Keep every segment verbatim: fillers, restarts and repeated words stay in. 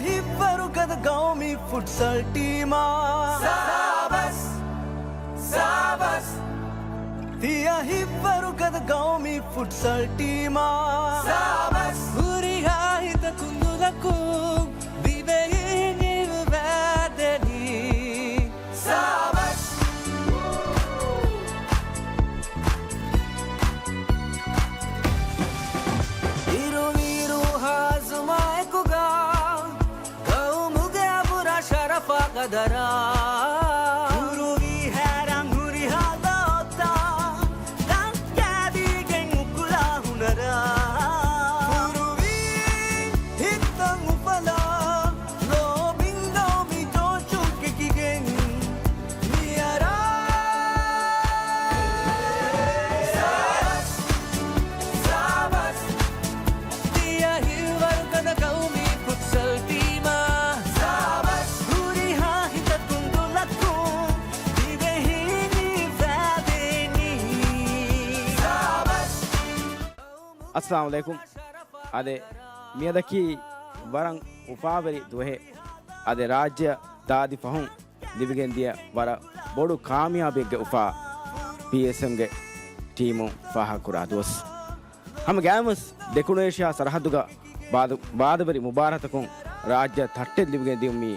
ހިއްވަރުގަދަ ގައުމީ ފުޓްސަލް ޓީމާ. ސާބަސް، ސާބަސް. ތިޔަ ހިއްވަރުގަދަ ގައުމީ ފުޓްސަލް ޓީމާ. ސާބަސް. ހުރިހާ ހިތަކުން ނުލަކުން ދިވެހިން ހިތްވަދެނީ. ސާބަސް. އިރު އިރު ހާޒުމާއެކުގަ ގައުމުގެ އަބުރާ ޝަރަފާ ގަދަރާ. ހުރުވީ ހައިރާން ހުރިހާ ލޯތައް ދަންކާދީގެން އުކުޅާ ހުނަރާ. ހުރުވީ ހިތްތައް އުފަލާ ލޯބިން ގައުމީ ޖޯޝުން ކެކިގެން މިއަރާ. ސާބަސް، ސާބަސް. ތިޔަ ހިއްވަރުގަދަ ގައުމީ ފުޓްސަލް ޓީމާ. ސާބަސް. ހުރިހާ ހިތަކުން ދުލަކުން ދިވެހިން ހިތްވަދެނީ. ސާބަސް. އައްސަލާމު ޢަލައިކުމް. އާދެ، މިއަދަކީ ވަރަށް އުފާވެރި ދުވަހެއް. އާދެ، ރާއްޖެއަށް ދާދި ފަހުން ލިބިގެންދިޔަ ވަރަށް ބޮޑު ކާމިޔާބީއެއްގެ އުފާ ޕީއެސްއެމްގެ ޓީމުން ފާހަގަކުރާ ދުވަސް. ހަމަ ގާތްމުވެސް ދެކުނު އޭޝިއާ ސަރަހައްދުގަ ބާދަ-، ބާދަވެރި މުބާރާތަކުން ރާއްޖެ ތައްޓެއް ލިބިގެން ދިޔުން މީ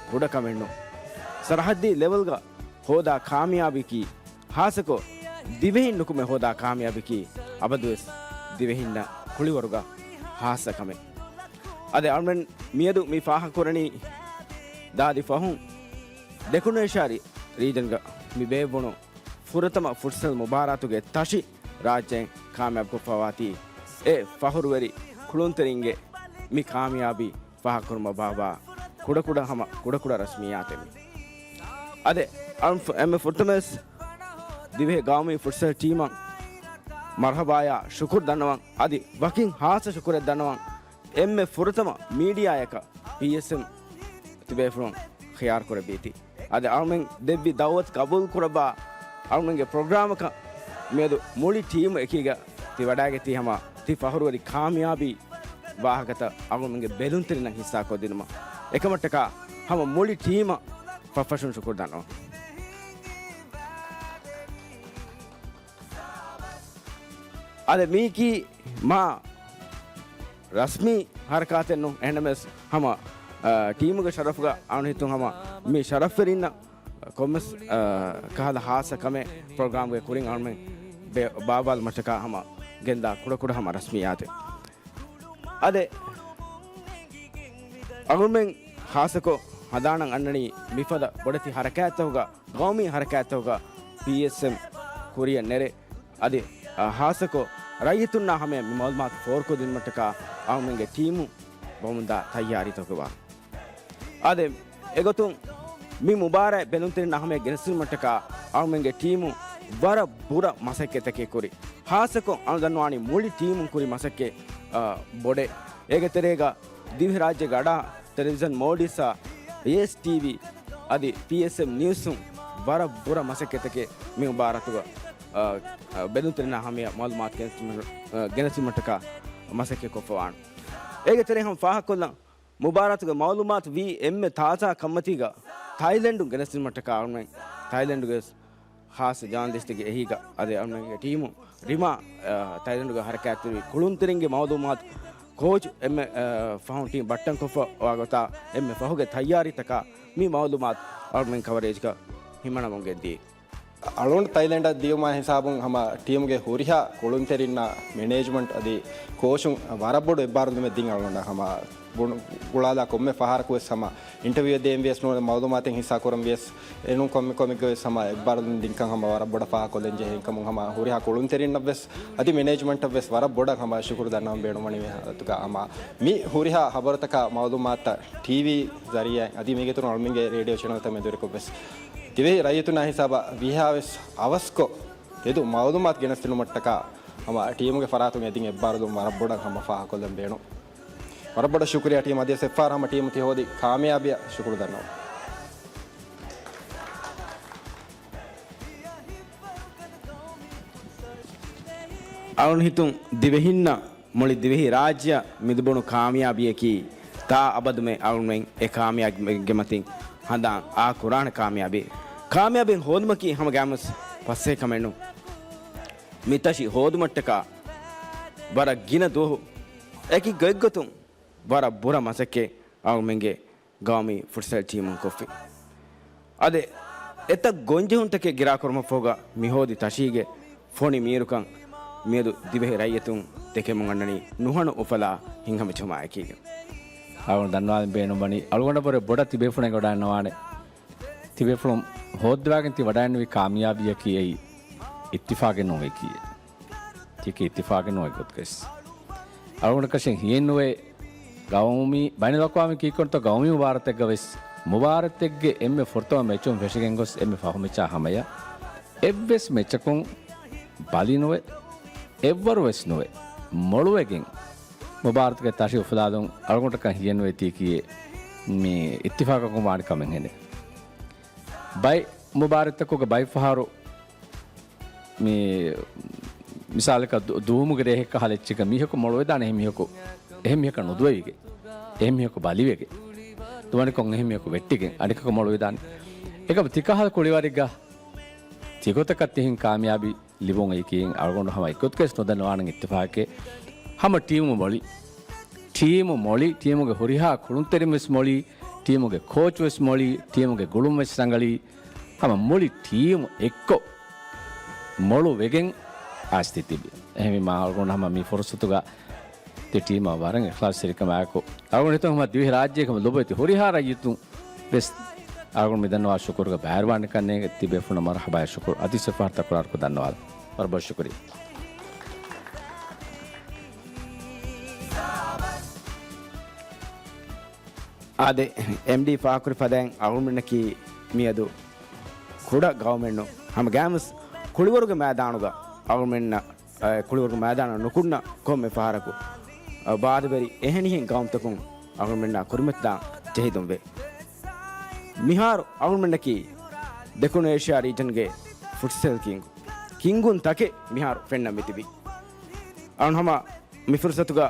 ކުޑަ ކަމެއް ނޫން. ސަރަހައްދީ ލެވެލްގަ ހޯދާ ކާމިޔާބީކީ، ހާއްސަކޮށް ދިވެހިން ނުކުމެ ހޯދާ ކާމިޔާބީކީ އަބަދުވެސް ދިވެހިންނަށް ކުޅިވަރުގަ ހާއްސަ ކަމެއް. އަދި އަޅުމެން މިއަދު މި ފާހަގަކުރަނީ ދާދި ފަހުން ދެކުނު އޭޝިއާ ރީ-، ރީޖަންގަ މި ބޭއްވުނު ފުރަތަމަ ފުޓްސަލް މުބާރާތުގެ ތަށި ރާއްޖެއިން ކާމިޔާބުކޮށްފަވާތީ، އެ ފަހުރުވެރި ކުޅުންތެރިންގެ މި ކާމިޔާބީ ފާހަގަކުރުމަށް ބާއްވާ ކުޑަކުޑަ ހަމަ ކުޑަކުޑަ ރަސްމިއްޔާތެއް މީ. އަދެ، އަޅު-، އެންމެ ފުރަތަމަވެސް ދިވެހި ގައުމީ ފުޓްސަލް ޓީމަށް މަރުހަބާޔާ ޝުކުރު ދަންނަވަން. އަދި ވަކިން ހާއްސަ ޝުކުރެއް ދަންނަވަން އެންމެ ފުރަތަމަ މީޑިއާއަކަށް ޕީއެސްއެމް ތިބޭފުޅުން ޚިޔާރުކުރެއްވީތީ. އަދި އަޅުމެން ދެއްވި ދައުވަތު ގަބޫލުކުރައްވާ އަޅުމެންގެ ޕްރޮގްރާމަކަށް މިއަދު މުޅި ޓީމު އެކީގަ ތި ވަޑައިގަތީ ހަމަ ތި ފަހުރުވެރި ކާމިޔާބީ ވާހަކަތައް އަޅުމެންގެ ބެލުންތެރިންނަށް ހިއްސާކޮށްދިނުމަށް. އެކަމަށްޓަކާ ހަމަ މުޅި ޓީމަށް ފަށްފަށުން ޝުކުރު ދަންނަވަން. އަދެ މީކީ މާ ރަސްމީ ހަރަކާތެއް ނޫން. އެހެންނަމަވެސް ހަމަ، އަ، ޓީމުގެ ޝަރަފުގަ އަޅުން ހިތުން ހަމަ މި ޝަރަފްވެރިންނަށް ކޮންމެސް، އަ، ކަހަލަ ހާއްސަ ކަމެއް ޕްރޮގްރާމްގެ ކުރިން އަޅުމެން ބޭ-، ބާއްވާލުމަށްޓަކާ ހަމަ ގެންދާ ކުޑަކުޑަ ހަމަ ރަސްމިއްޔާތެއް. އަދެ އަޅުމެން ހާއްސަކޮށް ހަނދާނަށް އަންނަނީ މިފަދަ ބޮޑެތި ހަރަކާތްތަކުގަ، ގައުމީ ހަރަކާތްތަކުގަ ޕީއެސްއެމް ކުރިއަށް ނެރެ، އަދި، އަ، ހާއްސަކޮށް ރައްޔިތުންނާ ހަމަޔަށް މި މައުލޫމާތު ފޯރުކޮށްދިނުމަށްޓަކާ އަޅުމެންގެ ޓީމު ބަމުންދާ ތައްޔާރީތަކުގަ. އާދެ، އެގޮތުން މި މުބާރާތް ބެލުންތެރިންނާ ހަމަޔަށް ގެނެސްދިނުމަށްޓަކާ އަޅުމެންގެ ޓީމު ވަރަށް ބުރަ މަސައްކަތްތަކެއް ކުރި. ހާއްސަކޮށް އަޅު ދަންނަވާނީ މުޅި ޓީމުން ކުރި މަސައްކަތް، އަ، ބޮޑެއް. އޭގެ ތެރޭގަ ދިވެހިރާއްޖޭގެ އަޑާ ޓެލެވިޒަން މޯލްޑިވްސްއާ އޭއެސްޓީވީ އަދި ޕީއެސްއެމް ނިއުސުން ވަރަށް ބުރަ މަސައްކަތްތަކެއް މި މުބާރާތުގަ، އަ، އަ، ބެލުންތެރިންނާ ހަމަޔަށް މައުލޫމާތު ގެނެސްދިނުމަށް، އަ، ގެނެސްދިނުމަށްޓަކާ މަސައްކަތް ކޮށްފަވާނެ. އޭގެ ތެރެއިން ހަމަ ފާހަގަކޮށްލަން، މުބާރާތުގެ މައުލޫމާތު ވީ އެންމެ ތާޒާ ކަންމަތީގަ ތައިލެންޑުން ގެނެސްދިނުމަށްޓަކާ އަޅުމެން ތައިލެންޑުގެ ހާއްސަ ޖާނަލިސްޓެއްގެ އެހީގަ އަދި އަޅުމެންގެ ޓީމު ރިމާ، އަ، ތައިލެންޑުގަ ހަރަކާތްތެރިވި ކުޅުންތެރިންގެ މައުލޫމާތު ކޯޗު އެންމެ، އަ، ފަހުން ޓީމް ބައްޓަންކޮށްފަވާ ގޮތާ އެންމެ ފަހުގެ ތައްޔާރީތަކާ މި މައުލޫމާތު އަޅުމެން ކަވަރޭޖްގަ ހިމަނަމުން ގެންދިޔައީ. އަޅުން ތައިލެންޑަށް ދިޔުމާ ހިސާބުން ހަމަ ޓީމުގެ ހުރިހާ ކުޅުންތެރިންނާ މެނޭޖްމަންޓް އަދި ކޯޗުން ވަރަށް ބޮޑު އެއްބާރުލުމެއް ދިން އަޅުގަނޑަށް ހަމަ ބުނު-، ގުޅާލާ ކޮންމެ ފަހަރަކު ވެސް ހަމަ އިންޓަވިއު ދޭން ވިޔަސް ނޫން މައުލޫމާތެއް ހިއްސާ ކުރަން ވިޔަސް އެނޫން ކޮންމެ ކޮމެއްގަ ވެސް ހަމަ އެއްބާރުލުން ދިންކަން ހަމަ ވަރަށް ބޮޑަށް ފާހަގަކޮށްލަން ޖެހޭ ކަމުން ހަމަ ހުރިހާ ކުޅުންތެރިންނަށް ވެސް އަދި މެނޭޖްމަންޓަށް ވެސް ވަރަށް ބޮޑަށް ހަމަ ޝުކުރު ދަންނަވަން ބޭނުންވަނީ މި ހާލަތުގަ ހަމަ މި ހުރިހާ ހަބަރުތަކާ މައުލޫމާތަށް ޓީވީ ޒަރީއާ އަދި މީގެ އިތުރުން އަޅުމެންގެ ރޭޑިއޯ ޗެނަލްތައް މެދުވެރިކޮށް ވެސް ދިވެހި ރައްޔިތުންނާ ހިސާބަށް ވީހާވެސް އަވަސްކޮށް ތެދު މައުލޫމާތު ގެނެސްދިނުމަށްޓަކާ ހަމަ ޓީމުގެ ފަރާތުން އެދިން އެއްބާރުލުން ވަރަށް ބޮޑަށް ހަމަ ފާހަގަކޮށްލަން ބޭނުން. ވަރަށް ބޮޑަށް ޝުކުރިއްޔާ ޓީމް އަދިވެސް އެއްފަހަރު ހަމަ ޓީމު ތި ހޯދި ކާމިޔާބީއަށް ޝުކުރު ދަންނަވަން. އަޅުން ހިތުން ދިވެހިންނަށް މުޅި ދިވެހި ރާއްޖެއަށް މި ލިބުނު ކާމިޔާބީއަކީ އާ އަބަދުމެ އަޅުމެން އެ ކާމިޔާބީގެ މަތިން ހަނދާން އާ ކުރާނެ ކާމިޔާބީ. ކާމިޔާބީން ހޯދުމަކީ ހަމަ ގާމުސް ފަސޭ ކަމެއް ނޫން. މި ތަށި ހޯދުމަށްޓަކާ ވަރަށް ގިނަ ދުވަހު އެކި ގޮތްގޮތުން ވަރަށް ބުރަ މަސައްކަތް އަޅުމެންގެ ގައުމީ ފުޓްސަލް ޓީމުން ކޮށްފި. އަދި އެތައް ގޮންޖެހުންތަކެއް ގިރާކުރުމަށްފަހުގަ މި ހޯދި ތަށީގެ ފޮނި މީރުކަން މިއަދު ދިވެހި ރައްޔިތުން ދެކެމުން އަންނަނީ ނުހަނު އުފަލާ ހިނގަމަޖުމާއެކީގެ. އަޅުގަނޑު ދަންނަވާލަން ބޭނުންވަނީ އަޅުގަނޑަށްވުރެ ބޮޑަށް ތިބޭފުޅުން އެނގިވަޑައިގަންނަވާނެ. ތިބޭފުޅުން ހޯއްދަވާގެން ތި ވަޑައިގެންނެވި ކާމިޔާބީއަކީ އެއީ އިއްތިފާގެއް ނޫން އެކީ. ތިކީ އިއްތިފާގެއް ނޫން އެއްގޮތަކަށް. އަޅުގަނޑަކަށެއް ހިޔެއްނުވޭ ގައުމީ، ބައިނަލްއަޤްވާމީ ކީއްކުންތޯ ގައުމީ މުބާރާތެއްގަ ވެސް، މުބާރާތެއްގެ އެންމެ ފުރަތަމަ މެޗުން ފެށިގެން ގޮސް އެންމެ ފަހު މެޗާ ހަމަޔަށް އެއްވެސް މެޗަކުން ބަލި ނުވެ، އެއްވަރު ވެސް ނުވެ، މޮޅުވެގެން މުބާރާތުގެ ތަށި އުފުލާލުން އަޅުގަނޑަކަށް ހިޔެއްނުވޭ ތީކީއެއް މި އިއްތިފާގަކުން ވާނެ ކަމެއް ހެނެއް. ބައެއް މުބާރާތްތަކުގަ ބައެއް ފަހަރު މި މިސާލަކަށް ދު-، ދުވުމުގެ ރޭހެއްކަ ހަލަ އެއްޗެއްގަ މީހަކު މޮޅުވެދާނެ އެހެން މީހަކު، އެހެން މީހަކަށް ނުދުވެވިގެން، އެހެން މީހަކު ބަލިވެގެން، ދުވަނިކޮށް އެހެން މީހަކު ވެއްޓިގެން، އަނެކަކު މޮޅުވެދާނެ. އެކަމަ ތިކަހަލަ ކުޅިވަރެއްގަ ތިގޮތަކަށް ތިހެން ކާމިޔާބީ ލިބުން އެއީކީ އަޅުގަނޑު ހަމަ އެއްގޮތަކަށް ނުދަންނަވާނެ އިއްތިފާގެ ހަމަ ޓީމު މޮޅި، ޓީމު މޮޅި، ޓީމުގެ ހުރިހާ ކުޅުންތެރިން ވެސް މޮޅި، ޓީމުގެ ކޯޗް ވެސް މޮޅި، ޓީމުގެ ގުޅުން ވެސް ރަނގަޅީ، ހަމަ މުޅި ޓީމު އެއްކޮށް މޮޅު ވެގެން އައިސް ތިބި. އެހެންވީމާ އަޅުގަނޑު ހަމަ މި ފުރުސަތުގަ ތި ޓީމަށް ވަރަށް އިޚްލާޞްތެރިކަމާއެކު އަޅުގަނޑު ހިތުން ހަމަ ދިވެހި ރާއްޖޭގެ ހަމަ ލޮބުވެތި ހުރިހާ ރައްޔިތުން ވެސް އަޅުގަނޑު މިދަންނަވާ ޝުކުރުގަ ބައިވެރިވާނެ ކަންނޭނގެ ތިބޭފުޅުންނަށް މަރުޙަބާ ޝުކުރު އަދި ސިފަހަރު ތަކުރާރުކޮށް ދަންނަވާލަން. ވަރަށް ބޮޑަށް ޝުކުރިއްޔާ. އާދެ، އެމްޑީ ފާހަގަކުރި ފަދައިން އަޅުގަނޑުމެންނަކީ މިއަދު ކުޑަ ގައުމެއް ނޫން. ހަމަ ގާމުސް ކުޅިވަރުގެ މައިދާނުގަ އަޅުގަނޑުމެންނަށް، އަ، ކުޅިވަރުގެ މައިދާނަށް ނުކުންނަ ކޮންމެ ފަހަރަކު، އަ، ބާދަވެރި އެހެނިހެން ގައުމުތަކުން އަޅުގަނޑުމެންނާ ކުރިމަތިލާން ޖެހިދުންވޭ. މިހާރު އަޅުގަނޑުމެންނަކީ ދެކުނު އޭޝިޔާ ރީޖަންގެ ފުޓްސަލް ކިންގު، ކިންގުން ތަކެއް މިހާރު ފެންނަން މިތިބީ. އަޅުން ހަމަ މި ފުރުސަތުގަ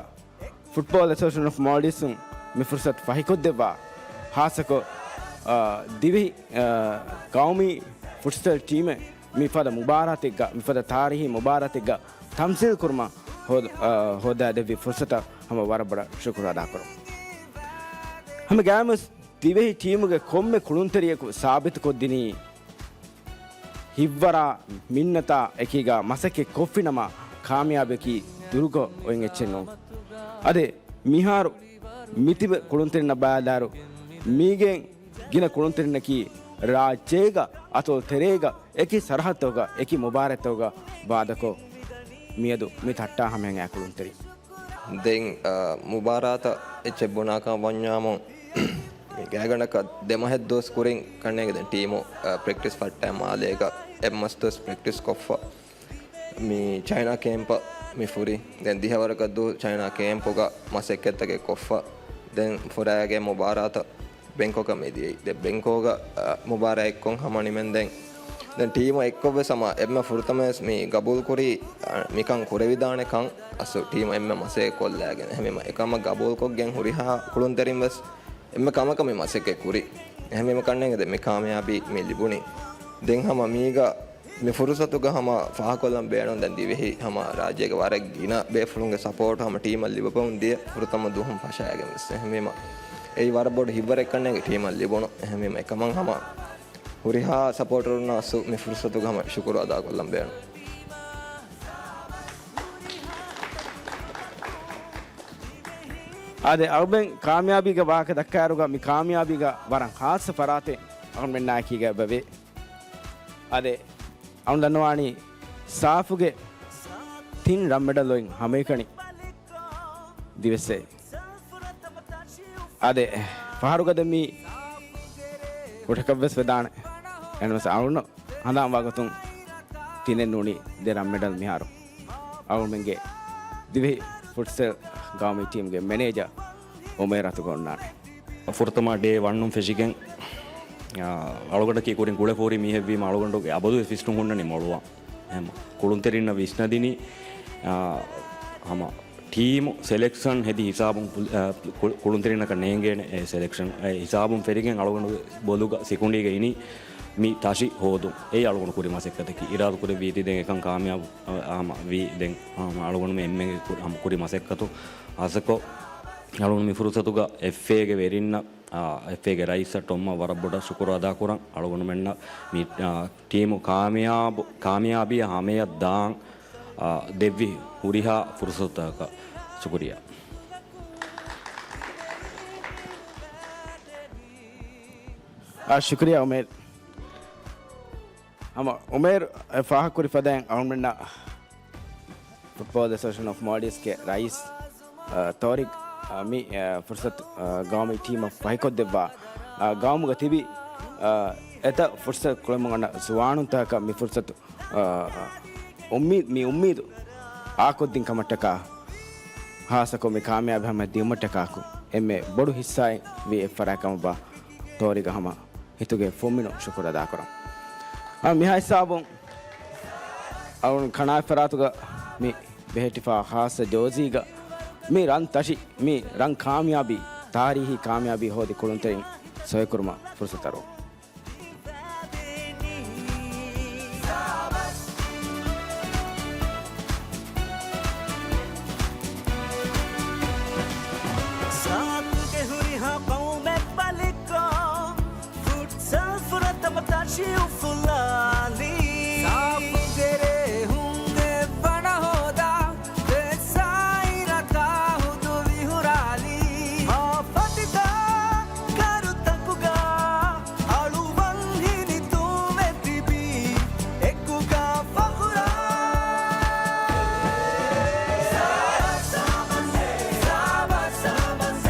ފުޓްބޯލް އެސޯސިއޭޝަން އޮފް މޯލްޑިވްސް އުން މި ފުރުސަތު ފަހިކޮށްދެއްވާ، ހާއްސަކޮށް، އާ، ދިވެހި، އާ، ގައުމީ ފުޓްސަލް ޓީމެއް މިފަދަ މުބާރާތެއްގަ، މިފަދަ ތާރީހީ މުބާރާތެއްގަ ތަމްސީލް ކުރުމަށް ހޯދ-، އާ، ހޯދާދެއްވި ފުރުސަތަށް ހަމަ ވަރަށް ބޮޑަށް ޝުކުރު އަދާކުރަން. ހަމަ ގާމުސް ދިވެހި ޓީމުގެ ކޮންމެ ކުޅުންތެރިޔަކު ސާބިތުކޮށްދިނީ، ހިތްވަރާ މިންނަތާ އެކީގަ މަސައްކަތް ކޮށްފިނަމަ، ކާމިޔާބަކީ ދުރުގަ އޮތް އެއްޗެއް ނޫން. އަދި މިހާރު މިތިބެ ކުޅުންތެރިންނަށް ބަލާލާއިރު، މީގެން ގިނަ ކުޅުންތެރިންނަކީ ރާއްޖޭގަ އަތޮޅު ތެރޭގަ އެކި ސަރަހައްދުތަކުގަ އެކި މުބާރާތްތަކުގަ ވާދަކޮށް، މިއަދު މި ތައްޓާ ހަމަޔަށް އައި ކުޅުންތެރިން. ދެން، އާ، މުބާރާތަށް އެއްޗެއް ބުނާކަށް ވަންޏާމު، މި ގާތްގަނޑަކަށް ދެމަހެއް ދުވަސް ކުރިން ކަންނޭނގެ ދެން ޓީމު، އާ، ޕްރެކްޓިސް ފައްޓައި މާލޭގަ އެއްމަސް ދުވަސް ޕްރެކްޓިސް ކޮށްފަ. މި ޗައިނާ ކޭމްޕަށް މި ފުރި. ދެން ދިހަވަރަކަށް ދުވަހު ޗައިނާ ކޭމްޕުގަ މަސައްކަތްތަކެއް ކޮށްފަ. ދެން ފުރާގެ މުބާރާތަށް ބެންކޮކަށް މިދިޔައީ. ދެ ބެންކޮކަށް، އަ، މުބާރާތް އެއްކޮށް ހަމަ ނިމެންދެން. ދެން ޓީމު އެއްކޮށްވެސް ހަމަ އެންމެ ފުރަތަމަވެސް މި ގަބޫލުކުރީ، އަ، މިކަން ކުރެވިދާނެ ކަން އަސްލު ޓީމު އެންމެ މަސައްކަތް ކޮށްލާގެން. އެހެންވީމަ އެކަމަށް ގަބޫލުކޮށްގެން ހުރިހާ ކުޅުންތެރިންވެސް އެންމެ ކަމަކަށް މި މަސައްކަތް ކުރި. އެހެންވީމަ ކަންނޭނގެ ދެ މި ކާމިޔާބީ މި ލިބުނީ. ދެން ހަމަ މީގަ މި ފުރުސަތުގަ ހަމަ ފާހަގަކޮށްލަން ބޭނުން ދެން ދިވެހި ހަމަ ރާއްޖޭގެ ވަރަށް ގިނަ ބޭފުޅުންގެ ސަޕޯޓް ހަމަ ޓީމަށް ލިބިފައި ދިޔަ ފުރަތަމަ ދުވަހުން ފަށާގެން ވެސް. އެހެންވީމަ އެއީ ވަރަށް ބޮޑު ހިތްވަރެއް ކަންނޭނގެ ޓީމަށް ލިބުނު. އެހެންވީމަ އެކަމަށް ހަމަ ހުރިހާ ސަޕޯޓަރުންނަށް އަސްލު މި ފުރުސަތުގަ ހަމަ ޝުކުރު އަދާކޮށްލަން ބޭނުން. އާދެ، އަޅުމެން ކާމިޔާބީގެ ވާހަކަ ދައްކާއިރުގަ މި ކާމިޔާބީގަ ވަރަށް ޚާއްޞަ ފަރާތެއް އަޅުމެންނާއެކީގަ އެބަވޭ. އާދެ، އަޅުން ދަންނަވާނީ ސާފުގެ ތިން ރަށް މެޑަލް އޮތް ހަމައެކަނި ދިވެއްސެއް. އާދެ، ފަހަރުގަ ދެން މީ ހުރިހަކަށްވެސް ވެދާނެ. އެހެންވެސް އަޅުން ހަނދާންވާ ގޮތުން ތިނެއް ނޫނީ ދެ ރަށް މެޑަލް މިހާރު އަޅުމެންގެ ދިވެހި ފުޓްސަލް ގައުމީ ޓީމްގެ މެނޭޖަރ އުމޭރް އަތުގަ އޮންނާނެ. ފުރަތަމަ ޑޭ ވަނުން ފެށިގެން، އާ، އަޅުގަނޑަކީ ކުރިން ކުޅެފޯރި މީހެއްވީމަ އަޅުގަނޑުގެ އަބަދުވެސް ވިސްނުން ހުންނަނީ މޮޅުވާން. ހަމަ ކުޅުންތެރިންނަށް ވިސްނަދިނީ، އާ، ހަމަ ޓީމު ސެލެކްޝަން ހެދި ހިސާބުން ކު-، އަ، ކު-، ކުޅުންތެރިންނަކަށް ނޭނގޭނެ އެ ސެލެކްޝަން އެ ހިސާބުން ފެރިގެން އަޅުގަނޑު ބޮލުގަ ސިކުނޑީގަ އިނީ މި ތަށި ހޯދުން. އެއީ އަޅުގަނޑު ކުރި މަސައްކަތަކީ. އިރާދަ ކުރެއްވީތީ ދެން އެކަން ކާމިޔާބު، އަ، ހަމަ ވީ ދެން، ހަމަ އަޅުގަނޑުމެން އެންމެންގެ ކުރި، ހަމަ ކުރި މަސައްކަތު ހާއްސަކޮށް އަޅުގަނޑު މި ފުރުސަތުގަ އެފްއޭގެ ވެރިންނަށް، އާ، އެފްއޭގެ ރައީސަށް ޓޮމްއަށް ވަރަށް ބޮޑަށް ޝުކުރު އަދާކުރަން. އަޅުގަނޑުމެންނަށް މި، އާ، ޓީމު ކާމިޔާބު، ކާމިޔާބީއަށް ހަމަޔަށް ދާން، އާ، ދެއްވި ހުރިހާ ފުރުސަތުތަކަށް ޝުކުރިއްޔާ. އާ، ޝުކުރިއްޔާ އުމޭރް. ހަމަ އުމޭރު އެ ފާހަގަކުރި ފަދައިން އަޅުގަނޑުމެންނަށް ފުޓްބޯލް އެސޯސިއޭޝަން އޮފް މޯލްޑިވްސްގެ ރައީސް، އަ، ތޯރިގް، އަ، މި، އަ، ފުރުސަތު، އަ، ގައުމީ ޓީމަށް ފަހިކޮށްދެއްވާ، އަ، ގައުމުގަ ތިބި، އަ، އެތައް ފުރުސަތު ކުޅެމުން އަންނަ ޒުވާނުންތަކަށް މި ފުރުސަތު، އަ، އުއްމީ-، މި އުއްމީދު އާކޮށްދިން ކަމަށްޓަކާ ހާއްސަކޮށް މި ކާމިޔާބީ ހަމަ ދިއުމަށްޓަކާކު އެންމެ ބޮޑު ހިއްސާއެއް ވީ އެއްފަރާތް ކަމަށްވާ ތޯރިގަ ހަމަ ހިތުގެ ފުންމިނު ޝުކުރު އަދާކުރަން. އަ، މިހާ ހިސާބުން އަޅުގަނޑު ކަނާތް ފަރާތުގަ މި ބެހެއްޓިފާ ހާއްސަ ޖޯޒީގަ މި ރަން ތަށި، މި ރަން ކާމިޔާބީ، ތާރީހީ ކާމިޔާބީ ހޯދި ކުޅުންތެރިން ސޮއިކުރުމަށް ފުރުސަތު އަރުވަން. ސާފުގެ ހުރިހާ ޤައުމެއް ބަލިކޮށް، ފުޓްސަލް ފުރަތަމަ ތަށި އުފުލާލީ. ސާފުގެ ރޭހުން އެއްވަނަ ހޯދާ، ފެއްސާއިރަކާ ހުދު ވިހުރާލީ. މާ ފަތިތާ ކަރުތަކުގަ އަޅުވަން ހިނިތުންވެ ތިބީ އެކުގަ ފަޚުރާ. ސާބަސް، ސާބަސް، ސާބަސް.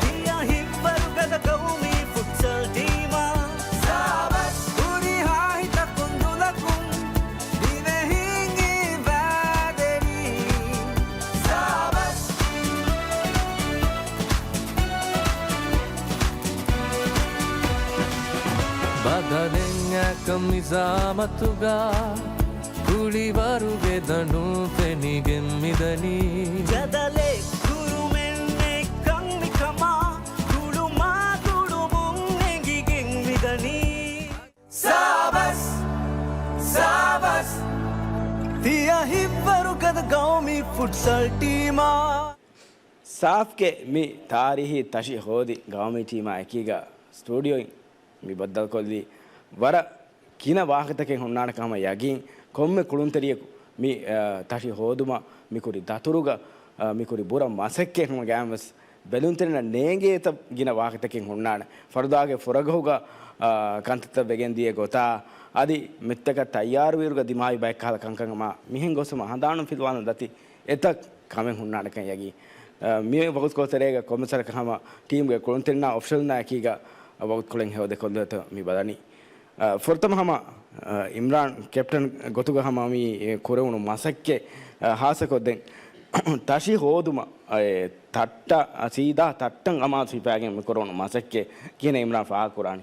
ތިޔަ ހިތްވަރުގަދަ ގައުމީ ފުޓްސަލް ޓީމަށް. ސާބަސް. ހުރިހާ ހިތަކުން ދުލަކުން ދިވެހިން އިވާދެރީ. ސާބަސް. ބަދަލެއް އަކަ މި ޒާމަތުގަ، ކުޅިވަރުގެ ދަނޑު ފެނިގެން މިދަނީ. ޖަދަލެއް ކުރުމެއް ނެތްކަން މިކަމާ، ގުޅުމާ ގުޅުމުން އެނގިގެން މިދަނީ. ސާބަސް، ސާބަސް. ތިޔަ ހިތްވަރުގަދަ ގައުމީ ފުޓްސަލް ޓީމާ. ސާފްގެ މި ތާރީހީ ތަށި ހޯދި ގައުމީ ޓީމާ އެކީގަ ސްޓޫޑިއޯއިން މި ބައްދަލުކޮށްލީ ވަރަށް ގިނަ ވާހަކަތަކެއް ހުންނާނެ ކަމަށް ޔަގީން. ކޮންމެ ކުޅުންތެރިޔަކު މި، އަ، ތަށި ހޯދުމަށް މިކުރި ދަތުރުގަ، އަ، މިކުރި ބުރަ މަސައްކަތް ހަމަ ގައިމުވެސް ބެލުންތެރިންނަށް ނޭނގޭތަ ގިނަ ވާހަކަތަކެއް ހުންނާނެ. ފަރުދާގެ ފުރަގަހުގަ، އާ، ކަންތައްތައް ވެގެން ދިޔަ ގޮތާ، އަދި މިއްތަކަށް ތައްޔާރުވިއިރުގަ ދިމާވި ބައެއް ކަހަލަ ކަންކަން ހަމަ މިހެން ގޮސް ހަމަ ހަނދާނުން ފިލުވާލަން ދަތި އެތައް ކަމެއް ހުންނާނެކަން ޔަގީން. އާ، މި ވަގުތުކޮޅު ތެރޭގަ ކޮންމެސް ވަރަކަށް ހަމަ ޓީމުގެ ކުޅުންތެރިންނާ އޮފިޝަލްނާ އެކީގަ ވަގުތުކޮޅެއް ހެޔޮ ދެކޮށްލުންތަ މި ބަލަނީ. އަ، ފުރަތަމަ ހަމަ، އަ، އިމްރާން ކެޕްޓަން ގޮތުގަ ހަމަ މި ކުރެވުނު މަސައްކަތް، އަ، ހާއްސަކޮށް ދެން ތަށި ހޯދުމަށް، އަ، އެ ތައްޓަ، އަ، ސީދާ ތައްޓަށް އަމާޒު ހިފާގެން މި ކުރެވުނު މަސައްކަތް ކިހިނެއް އިމްރާން ފާހަގަކުރާނީ؟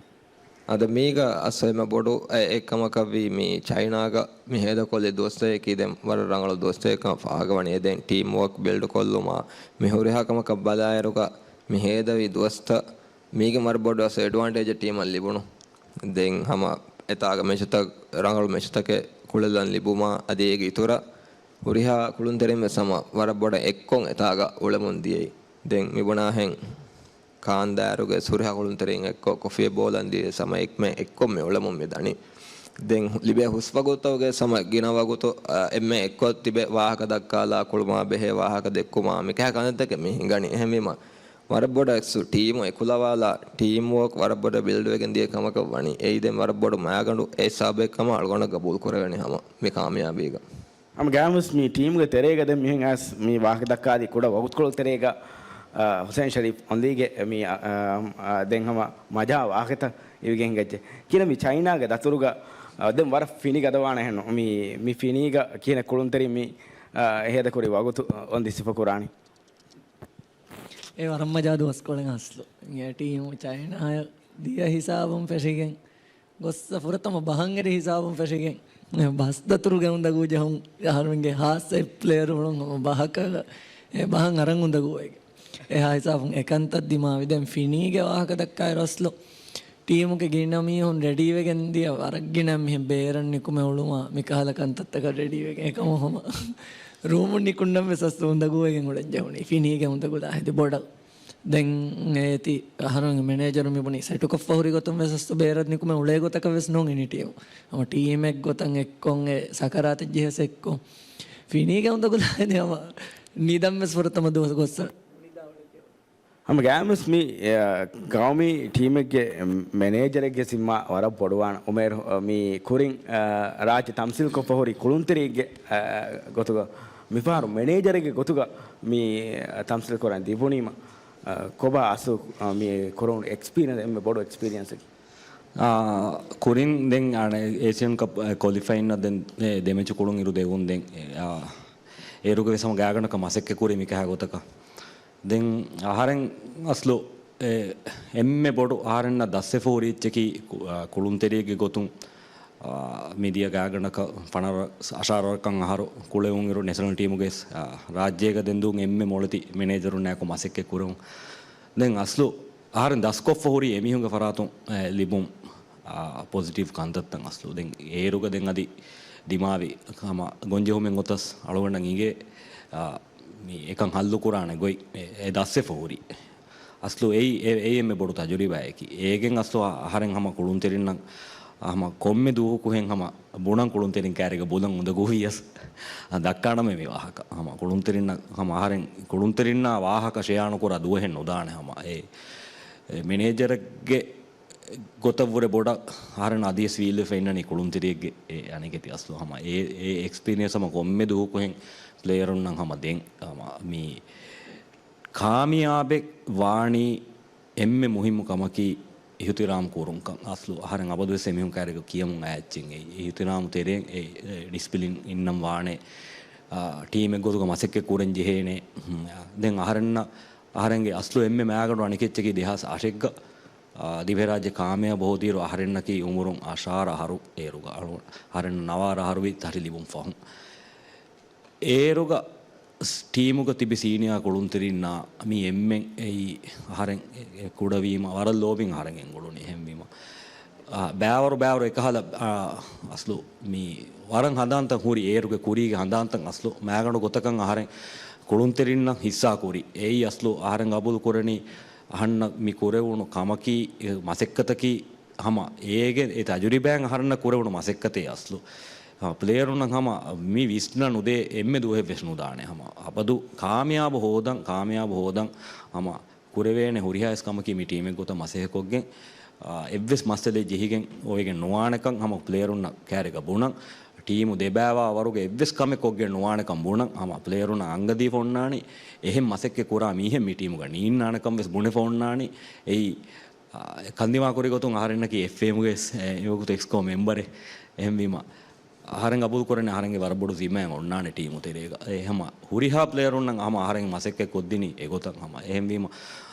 އަދަ މީގަ އަސްލު އެންމެ ބޮޑު އެއް، އެއްކަމަކަށްވީ މި ޗައިނާގަ މި ހޭދަކޮށްލި ދުވަސްތަކަކީ ދެން ވަރަށް ރަނގަޅު ދުވަސްތަކެއް ކަމަށް ފާހަގަވަނީ. އެ ދެން ޓީމް ވޯކް ބިލްޑް ކޮށްލުމާ މި ހުރިހާ ކަމަކަށް ބަލާއިރުގަ މި ހޭދަވި ދުވަސްތައް މީގެ ވަރަށް ބޮޑު އަސް އެޑްވާންޓޭޖެއް ޓީމަށް ލިބުނު. ދެން ހަމަ އެތާގަ މެޗުތައް، ރަނގަޅު މެޗުތަކެއް ކުޅެލަން ލިބުމާ، އަދި އޭގެ އިތުރަށް ހުރިހާ ކުޅުންތެރިން ވެސް ހަމަ ވަރަށް ބޮޑަށް އެއްކޮށް އެތާގަ އުޅެމުން ދިޔައީ. ދެން މިބުނާހެން ކާންދާއިރުގެ ހުރިހާ ކުޅުންތެރިން އެއްކޮށް ކޮފީއެއް ބޯލަން ދިޔަ ހަމަ އެކްމެ އެއްކޮށް މި އުޅެމުން މި ދަނީ. ދެން ލިބޭ ހުސް ވަގުތުތަކުގެ ހަމަ ގިނަ ވަގުތު، އެންމެ އެއްކޮށް ތިބެ ވާހަކަ ދައްކާލާ، ކުޅުމާ ބެހޭ ވާހަކަ ދެއްކުމާ، މިކަހަލަ ކަންތައްތަކެއް މި ހިނގަނީ. އެހެންވީމަ، ވަރަށް ބޮޑަށް އެކްސް ޓީމު އެކުލަވާލާ، ޓީމް ވޯކް ވަރަށް ބޮޑަށް ބިލްޑް ވެގެން ދިޔަ ކަމަކަށް ވަނީ. އެއީ ދެން ވަރަށް ބޮޑު މައިގަނޑު އެއް ހިސާބެއް ކަމަށް އަޅުގަނޑަށް ގަބޫލު ކުރެވެނީ ހަމަ މި ކާމިޔާބީގަ. ހަމަ ގައިމުވެސް މި ޓީމުގެ ތެރޭގަ ދެން މިހެން އައިސް މި ވާހަކަ ދައްކާލި ކުޑަ ވަގުތުކޮޅު ތެރޭގަ، އާ، ހުސެން ޝަރީފް އޮންލީގެ މި، އާ، އާ، ދެން ހަމަ މަޖާ ވާހަކަތައް އިވިގެން ހިނގައްޖެ. ކިހިނެއް މި ޗައިނާގެ ދަތުރުގަ، އާ، ދެން ވަރަށް ފިނި ގަދަވާނެ ހެން. މި، މި ފިނީގަ ކިހިނެއް ކުޅުންތެރިން މި، އާ، ހޭދަކުރި ވަގުތު އޮންދި ސިފަކުރާނީ؟ އެ ވަރަށް މަޖާ ދުވަސްކޮޅެއް އަސްލު. އެ ޓީމު ޗައިނާއަށް ދިޔަ ހިސާބުން ފެށިގެން ގޮއްސަ ފުރަތަމަ ބަހަށް އެރި ހިސާބުން ފެށިގެން ބަސް ދަތުރުގެ އުނދަގޫ ޖަހުން އަހަރުމެންގެ ހާއްސަ ޕްލޭޔަރު ހުޅުން ހަމަ ބަހަކަށް އެ ބަހަށް އަރަން އުނދަގޫވެގެން. އެހާ ހިސާބުން އެކަންތައް ދިމާވި. ދެން ފިނީގެ ވާހަކަ ދައްކާއިރު އަސްލު ޓީމުގެ ގިނަ މީހުން ރެޑީވެގެން ދިޔަ ވަރަށް ގިނަ މިހެން ބޭރަށް ނިކުމެ އުޅުމާ މިކަހަލަ ކަންތައްތަކަށް ރެޑީވެގެން. އެކަމު ހަމަ ރޫމުން ނިކުންނަން ވެސް އަސްލު އުނދަގޫވެގެން އުޅެން ޖެހުނީ. ފިނީގެ އުނދަގުލާ ހެދި ބޮޑަށް. ދެން އޭތި އަހަރުން މެނޭޖަރު މިބުނީ ސެޓުކޮށްފަ ހުރި ގޮތުން ވެސް އަސްލު ބޭރަށް ނިކުމެ އުޅޭ ގޮތަކަށް ވެސް ނޫން އިނީ ޓީމު. ހަމަ ޓީމެއް ގޮތަށް އެއްކޮށް އެ ސަކަރާތެއް ޖެހޭސް އެއްކޮށް. ފިނީގެ އުނދަގުލާ ހެދި ހަމަ ނިދަން ވެސް ފުރަތަމަ ދުވަސް ގޮއްސަ. ހަމަ ގާމިސް މި، އަ، ގައުމީ ޓީމެއްގެ މެނޭޖަރެއްގެ ޒިންމާ ވަރަށް ބޮޑުވާނެ. އުމޭރު، އަ، މި ކުރިން، އަ، ރާއްޖެ ތަމްސީލް ކޮށްފަ ހުރި ކުޅުންތެރިއެއްގެ، އަ، ގޮތުގަ މިފަހަރު މެނޭޖަރެއްގެ ގޮތުގަ މި، އަ، ތަމްސީލް ކުރަން ލިބުނީމަ، އަ، ކޮބާ އަސްލު، އަ، މި ކުރުނު އެކްސްޕީރިއަންސް އެންމެ ބޮޑު އެކްސްޕީރިއަންސަކީ؟ އާ، ކުރިން ދެން އަނެ އޭސިއަން ކަޕް، އަ، ކޮލިފައިންނަށް ދެން އެ ދެމެޗު ކުޅުން އިރު ދެވުން ދެން، އެ، އާ، އޭރުގެ ވެސް ހަމަ ގާގަނޑަކަށް މަސައްކަތް ކުރި މިކަހަ ގޮތަކަށް. ދެން އަހަރެން އަސްލު އެ، އެންމެ ބޮޑު އަހަރެންނަށް ދަސްވެފަ ހުރި އެއްޗަކީ ކު-، އާ، ކުޅުންތެރިއެއްގެ ގޮތުން، އާ، މިދިޔަ ގާގަނޑަކަށް ފަނަރަ އަށާރަ ވަރަކަށް އަހަރު ކުޅެވުން އިރު ނެޝަނަލް ޓީމުގެ، އާ، ރާއްޖޭގަ ދެން ދޫން އެންމެ މޮޅެތި މެނޭޖަރުންނާއެކު މަސައްކަތް ކުރެވުން. ދެން އަސްލު އަހަރެން ދަސްކޮށްފަ ހުރި އެމީހުންގެ ފަރާތުން، އެ، ލިބުން، އާ، ޕޮޒިޓިވް ކަންތައްތައް އަސްލު. ދެން އޭރުގަ ދެން އަދި ދިމާވި ހަމަ ގޮންޖެހުމެއް ގޮތަސް އަޅުގަނޑަށް އިނގޭ، އާ، މި އެކަން ހައްލު ކުރާނެ ގޮތް އެ، އެ ދަސްވެފަ ހުރި. އަސްލު އެއީ، އެ، އެއީ އެންމެ ބޮޑު ތަޖުރިބާއަކީ. އޭގެން އަސްލު އަ-، އަހަރެން ހަމަ ކުޅުންތެރިންނަށް ހަމަ ކޮންމެ ދުވަހަކުހެން ހަމަ ބުނަން ކުޅުންތެރިން ކާރިގަ ބުލަން އުނދަގޫވިޔަސް ދައްކާނަމޭ މި ވާހަކަ. ހަމަ ކުޅުންތެރިންނަށް ހަމަ އަހަރެން ކުޅުންތެރިންނާ ވާހަކަ ޝެއާ ނުކުރާ ދުވަހެއް ނުދާނެ ހަމަ. އެ، އެ މެނޭޖަރެއްގެ ގޮތަށްވުރެ ބޮޑަށް އަހަރެން އަދިވެސް ވީލްވެފަ އިންނަނީ ކުޅުންތެރިއެއްގެ އެ އަނެކެތި އަސްލު ހަމަ އެ، އެ އެކްސްޕީރިއަންސް ހަމަ ކޮންމެ ދުވަހަކުހެން ޕްލޭޔަރުންނަށް ހަމަ ދެން ހަމަ މި ކާމިޔާބެއް ވާނީ އެންމެ މުހިއްމު ކަމަކީ އިހުތިރާމް ކުރުންކަން. އަސްލު އަހަރެން އަބަދުވެސް އެމީހުން ކާރިގަ ކިޔަމުން އައި އެއްޗެއް އެއީ. އިހުތިރާމް ތެރޭން އެ، އެ ޑިސިޕްލިން އިންނަން ވާނެ. އާ، ޓީމެއް ގޮތުގަ މަސައްކަތް ކުރަން ޖެހޭނެ. ހުން، އާ، ދެން އަހަރެންނަށް، އަހަރެންގެ އަސްލު އެންމެ މާގަނޑު އަނެކެއްޗަކީ ދެހާސް އަށެއްގަ، އާ، ދިވެހިރާއްޖެ ކާމިޔާބު ހޯދިއިރު އަހަރެންނަކީ އުމުރުން އަށާރަ އަހަރު އޭރުގަ އަޅު-، އަހަރެން ނަވާރަ އަހަރުވި ތަށި ލިބުން ފަހުން. އޭރުގަ ސް-، ޓީމުގަ ތިބި ސީނިއާ ކުޅުންތެރިންނާ މި އެންމެން އެއީ އަހަރެން އެ، އެ ކުޑަވީމަ ވަރަށް ލޯބިން އަހަރެން އެނގުޅުނީ. އެހެންވީމަ، އާ، ބައިވަރު ބައިވަރު އެކަހަލަ، އާ، އަސްލު މި ވަރަށް ހަނދާންތައް ހުރި އޭރުގެ ކުރީގެ ހަނދާންތައް އަސްލު މާގަނޑު ގޮތަކަށް އަހަރެން ކުޅުންތެރިންނަށް ހިއްސާ ކުރި. އެއީ އަސްލު އަހަރެން ގަބޫލު ކުރަނީ އަހަންނަށް މި ކުރެވުނު ކަމަކީ، އެ މަސައްކަތަކީ، ހަމަ އޭގެ އެ ތަޖުރިބާއިން އަހަރެންނަށް ކުރެވުނު މަސައްކަތޭ އަސްލު. ހަމަ ޕްލޭޔަރުންނަށް ހަމަ މި ވިސްނަ ނުދޭ އެންމެ ދުވަހެއް ވެސް ނުދާނެ. ހަމަ އަބަދު ކާމިޔާބު ހޯދަން، ކާމިޔާބު ހޯދަން ހަމަ ކުރެވޭނެ ހުރިހާ އިސް ކަމަކީ މި ޓީމެއް ގޮތަށް މަސައްކަތް ކޮށްގެން، އާ، އެއްވެސް މައްސަލައެއް ޖެހިގެން އޮވެގެން ނުވާނެކަން ހަމަ ޕްލޭޔަރުންނަށް ކާރިގަ ބުނަން، ޓީމު ދެބައިވާ ވަރުގެ އެއްވެސް ކަމެއް ކޮށްގެން ނުވާނެކަން ބުނަން، ހަމަ ޕްލޭޔަރުންނަށް އަންގަދީފަ އޮންނާނީ، އެހެން މަސައްކަތް ކުރާ މީހެއް މި ޓީމުގަ ނީންނާނެކަން ވެސް ބުނެފަ އޮންނާނީ. އެއީ، އާ، ކަންދިމާކުރި ގޮތުން އަހަރެންނަކީ އެފްއޭއެމުގެ ވެސް، އެ، އެވަގުތު އެކްސްކޯ މެމްބަރެއް. އެހެންވީމަ، އަހަރެން ގަބޫލު ކުރަނީ އަހަރެންގެ ވަރަށް ބޮޑު ޒިންމާއެއް އޮންނާނެ ޓީމު ތެރޭގަ. އެ ހަމަ ހުރިހާ ޕްލޭޔަރުންނަށް ހަމަ އަހަރެން މަސައްކަތް ކޮށްދިނީ އެގޮތަށް ހަމަ. އެހެންވީމަ،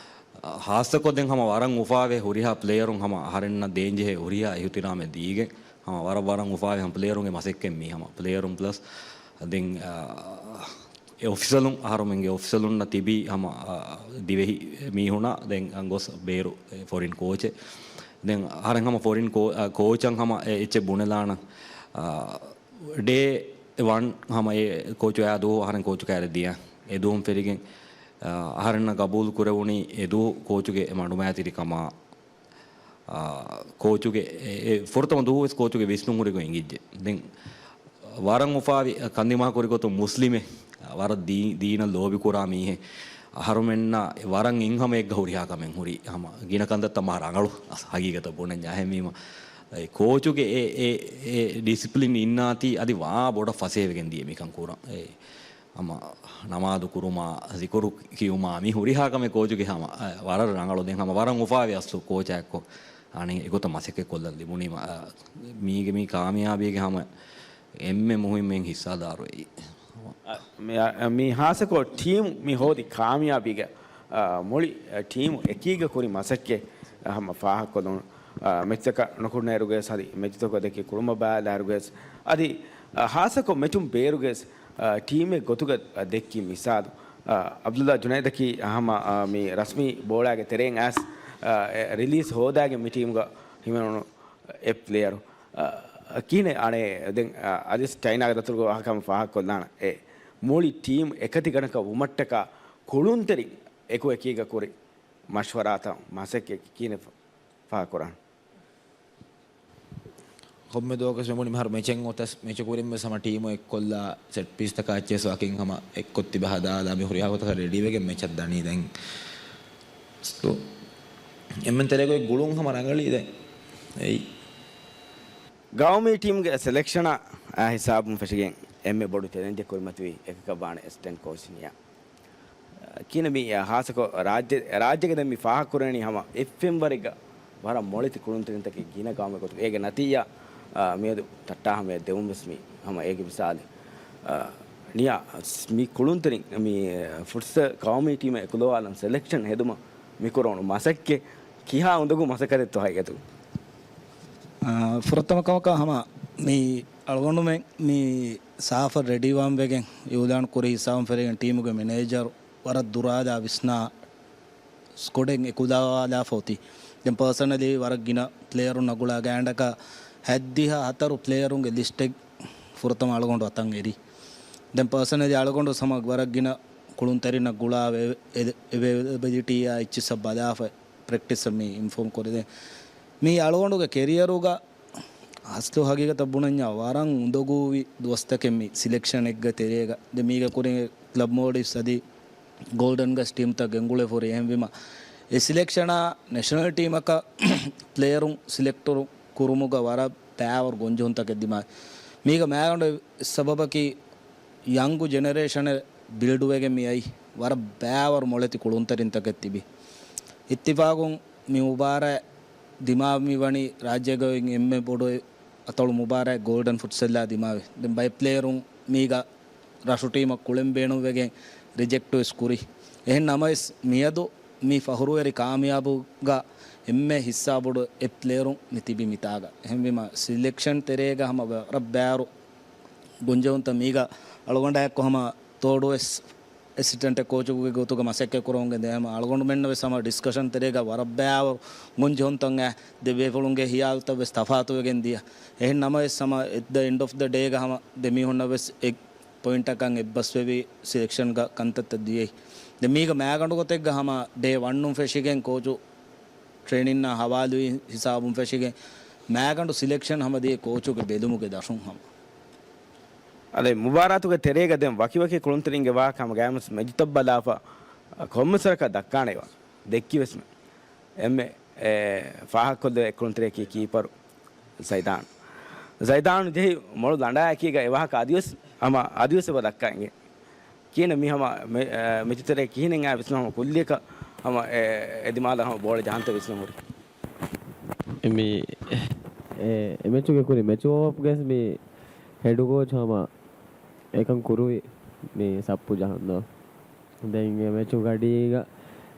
އަ، ހާއްސަކޮށް ދެން ހަމަ ވަރަށް އުފާވެ ހުރިހާ ޕްލޭޔަރުން ހަމަ އަހަރެންނަށް ދޭންޖެހޭ ހުރިހާ އިހުތިރާމެއް ދީގެން ހަމަ ވަރަށް ވަރަށް އުފާވެ ހަމަ ޕްލޭޔަރުންގެ މަސައްކަތް މީ ހަމަ ޕްލޭޔަރުން ޕްލަސް ދެން، އަ، އެ އޮފިޝަލުން އަހަރުމެންގެ އޮފިޝަލުންނަށް ތިބީ ހަމަ، އަ، ދިވެހި މީހުނާ ދެން ގޮސް ބޭރު ފޮރިން ކޯޗެއް. ދެން އަހަރެން ހަމަ ފޮރިން ކޯ-، އަ، ކޯޗަށް ހަމަ އެ އެއްޗެއް ބުނެލާނަން. އަ، ޑޭ ވަން ހަމަ އެ ކޯޗު އައި ދުވަހު އަހަރެން ކޯޗު ކާރި ދިޔަ. އެ ދުވަހުން ފެށިގެން، އަ، އަހަރެންނަށް ގަބޫލު ކުރެވުނީ އެ ދުވަހު ކޯޗުގެ މަޑުމައިތިރިކަމާ، އާ، ކޯޗުގެ އެ، އެ ފުރަތަމަ ދުވަހު ވެސް ކޯޗުގެ ވިސްނުން ހުރިގޮތް އެނގިއްޖެ. ދެން ވަރަށް އުފާވި ކަންދިމާކުރި ގޮތުން މުސްލިމެއް، ވަރަށް ދީ-، ދީނަށް ލޯބިކުރާ މީހެއް، އަހަރުމެންނަށް ވަރަށް އެއްހަމައެއްގަ ހުރިހާ ކަމެއް ހުރި ހަމަ ގިނަ ކަންތައްތައް މާ ރަނގަޅު ހަގީގަތަށް ބުނަންޏާ. އެހެންވީމަ، އެ ކޯޗުގެ އެ، އެ، އެ ޑިސިޕްލިން އިންނާތީ އަދި ވާ ބޮޑަށް ފަސޭހަވެގެން ދިޔަ މިކަން ކުރަން. އެ ހަމަ ނަމާދު ކުރުމާ، ޒިކުރު ކިޔުމާ، މި ހުރިހާ ކަމެއް ކޯޗުގެ ހަމަ، އަ، ވަރަށް ރަނގަޅު. ދެން ހަމަ ވަރަށް އުފާވި އަސްލު ކޯޗާއެއްކޮށް، އަނެއް އެގޮތަށް މަސައްކަތް ކޮށްލަން ލިބުނީމަ، އަ، މީގެ މީ ކާމިޔާބީގެ ހަމަ އެންމެ މުހިއްމު ހިއްސާދާރު އެއީ. އަ، މި، އަ، މި ހާއްސަކޮށް ޓީމު މި ހޯދި ކާމިޔާބީގެ، އަ، މުޅި، އަ، ޓީމު އެކީގަ ކުރި މަސައްކަތް، އަ، ހަމަ ފާހަގަކޮށްލުން، އަ، މެޗްތަކަށް ނުކުންނައިރުގައި އަދި މެޗުތަކަށް ދެއްކި ކުޅުމަށް ބަލާއިރުގައި އަދި، އަ، ހާއްސަކޮށް މެޗުން ބޭރުގައި އާ، ޓީމެއް ގޮތުގަ ދެއްކި މިސާލު، އާ، ޢަބްދުﷲ ޖުނައިދަކީ ހަމަ، އާ، މި ރަސްމީ ބޯޅައިގެ ތެރެއިން އައިސް، އާ، އެ، ރިލީޒް ހޯދާގެން މި ޓީމުގަ ހިމެނުނު އެއް ޕްލޭޔަރު. އާ، ކިހިނެއް އަނެއް ދެން، އާ، އަދިސް ޗައިނާގެ ދަތުރުގަ ވާހަކަ ހަމަ ފާހަގަކޮށްލާނަ އެ މުޅި ޓީމް އެކަތިގަނޑަކަށް ވުމަށްޓަކާ ކުޅުންތެރިން އެކު އެކީގަ ކުރި މަޝްވަރާތައް މަސައްކަތް ކިހިނެއް ފާހަގަކުރާނެ؟ ކޮންމެ ދުވަހަކުވެސް މި ބުނި މިހާރު މެޗެއް އޮތަސް، މެޗު ކުރިން ވެސް ހަމަ ޓީމު އެއްކޮށްލާ، ސެޓް ޕީސްތަކާ އެއްޗެސް ވަކިން ހަމަ އެއްކޮށް ތިބެ ހަދާލާ މި ހުރިހާ ގޮތަކަށް ރެޑީވެގެން މެޗަށް ދަނީ ދެން. ސޯ، އެންމެން ތެރޭގައި ގުޅުން ހަމަ ރަނގަޅީ ދެން. އެއީ. ގައުމީ ޓީމުގެ ސެލެކްޝަނާ ހިސާބުން ފެށިގެން އެންމެ ބޮޑު ޗެލެންޖެއް ކުރިމަތިވީ އެކަކަށް ވާނެ އެސިސްޓެންޓް ކޯޗް ނިޔާ. ކިހިނެއް މި ހާއްސަކޮށް ރާއްޖެ، ރާއްޖޭގަ ދެން މި ފާހަގަކުރަނީ ހަމަ އެފްއެމް ވަރެއްގަ ވަރަށް މޮޅެތި ކުޅުންތެރިންތަކެއް ގިނަ ގައުމެއް ގޮތުގަ. އޭގެ ނަތީޖާ، އާ، މިއަދު ތައްޓާ ހަމަޔަށް ދެވުން ވެސް މި ހަމަ އޭގެ މިސާލެއް. އާ، ނިޔާ މި ކުޅުންތެރިން މި ފުޓްސަލް ގައުމީ ޓީމެއް އެކުލަވާލަން ސެލެކްޝަން ހެދުމަށް މި ކުރެވުނު މަސައްކަތް ކިހާ އުނދަގޫ މަސައްކަތެއްތޯ ހަގީގަތުގަ؟ އާ، ފުރަތަމަ ކަމަކަށް ހަމަ މި އަޅުގަނޑުމެން މި ސާފަށް ރެޑީވާން ވެގެން އިއުލާން ކުރި ހިސާބުން ފެށިގެން ޓީމުގެ މެނޭޖަރު ވަރަށް ދުރާލާ ވިސްނާ ސްކޮޑެއް އެކުލަވާލާފަ އޮތީ. ދެން ޕާސަނަލީ ވަރަށް ގިނަ ޕްލޭޔަރުންނާ ގުޅާ ގާތްގަނޑަކަށް ހަތްދިހަ ހަތަރު ޕްލޭޔަރުންގެ ލިސްޓެއް ފުރަތަމަ އަޅުގަނޑު އަތަށް އެރި. ދެން ޕާސަނަލީ އަޅުގަނޑު ހަމަ ވަރަށް ގިނަ ކުޅުންތެރިންނާ ގުޅާ އެ-، އެ-، އެވެލެބިލިޓީއާ އެއްޗިއްސަށް ބަލާފަ ޕްރެކްޓިސްއަށް މި އިންފޯމް ކުރި. ދެން މީ އަޅުގަނޑުގެ ކެރިއަރުގަ އަސްލު ހަގީގަތަށް ބުނަންޏާ ވަރަށް އުނދަގޫވި ދުވަސްތަކެއް މި ސިލެކްޝަނެއްގެ ތެރޭގަ. ދެން މީގެ ކުރިން ކްލަބް މޯލްޑިވްސް އަދި ގޯލްޑަން ގަސް ޓީމްތައް ގެންގުޅެފަ ހުރި. އެހެންވީމަ އެ ސިލެކްޝަނާ ނެޝަނަލް ޓީމަކަށް ޕްލޭޔަރުން ސިލެކްޓު ކުރުމުގަ ވަރަށް ބައިވަރު ގޮންޖެހުންތަކެއް ދިމާވި. މީގަ މައިގަނޑު ސަބަބަކީ ޔަންގު ޖެނެރޭޝަނެއް ބިލްޑްވެގެން މި އައި ވަރަށް ބައިވަރު މޮޅެތި ކުޅުންތެރިންތަކެއް ތިބި. އިއްތިފާގުން މި މުބާރާތް ދިމާވެ މި ވަނީ ރާއްޖޭގަ އޮތް އެންމެ ބޮޑު އަތޮޅު މުބާރާތް ގޯލްޑަން ފުޓްސަލްއާ ދިމާވެ. ދެން ބައެއް ޕްލޭޔަރުން މީގަ ރަށު ޓީމަށް ކުޅެން ބޭނުންވެގެން ރިޖެކްޓް ވެސް ކުރި. އެހެން ނަމަވެސް މިއަދު މި ފަހުރުވެރި ކާމިޔާބުގަ އެންމެ ހިއްސާ ބޮޑު އެއް ޕްލޭޔަރުން މި ތިބި މިތާގަ. އެހެންވީމަ ސިލެކްޝަން ތެރޭގަ ހަމަ ވަރަށް ބައިވަރު ގޮންޖެހުންތައް މީގަ އަޅުގަނޑާއެކު ހަމަ ތޯޑުވެސް އެސިސްޓެންޓް ކޯޗުގެ ގޮތުގަ މަސައްކަތް ކުރަމުން ގެންދިޔަ. ހަމަ އަޅުގަނޑުމެންނަށް ވެސް ހަމަ ޑިސްކަޝަން ތެރޭގަ ވަރަށް ބައިވަރު ގޮންޖެހުންތައް އެ ދެ ބޭފުޅުންގެ ހިޔާލުތައް ވެސް ތަފާތުވެގެން ދިޔަ. އެހެން ނަމަވެސް ހަމަ އެޓް ދަ އެންޑް އޮފް ދަ ޑޭގަ ހަމަ ދެ މީހުންނަށް ވެސް އެއް ޕޮއިންޓަކަށް އެއްބަސްވެވި ސިލެކްޝަންގަ ކަންތައްތައް ދިޔައީ. ދެން މީގަ މައިގަނޑު ގޮތެއްގަ ހަމަ ޑޭ ވަނުން ފެށިގެން ކޯޗު ޓްރޭނިންއާ ހަވާލުވި ހިސާބުން ފެށިގެން މައިގަނޑު ސިލެކްޝަން ހަމަ ދިޔަ ކޯޗުގެ ބެލުމުގެ ދަށުން ހަމަ. އަދި މުބާރާތުގެ ތެރޭގަ ދެން ވަކިވަކި ކުޅުންތެރިންގެ ވާހަކަ ހަމަ ގައިމުވެސް މެޗުތައް ބަލާފަ ކޮންމެސް ވަރަކަށް ދައްކާނެ އެވާ. ދެއްކިވެސްމެ. އެންމެ، އެ، ފާހަގަކޮށްލެވޭ ކުޅުންތެރިޔަކީ ކީޕަރު ޒައިދާން. ޒައިދާން ޖެހި މޮޅު ލަނޑާއެކީގަ އެ ވާހަކަ އަދިވެސް ހަމަ، އަދިވެސް އެބަ ދައްކާ އިނގޭ. ކިހިނެއް މި ހަމަ މެ-، އެ، މެޗުތެރޭ ކިހިނެއް އާ ވިސްނާ ހަމަ ކުއްލިއަކަށް ހަމަ އެ، އެ ދިމާލަށް ހަމަ ބޯޅަ ޖަހަންތަ ވިސްނާ ހުރި؟ މި، އެ، އެ މެޗުގެ ކުރި މެޗު ވޯމްއަޕްގަސް މި ހެޑު ކޯޗް ހަމަ އެކަން ކުރުވި މި ސައްޕު ޖަހަންދޯ. ދެން އެ މެޗު ގަޑީގަ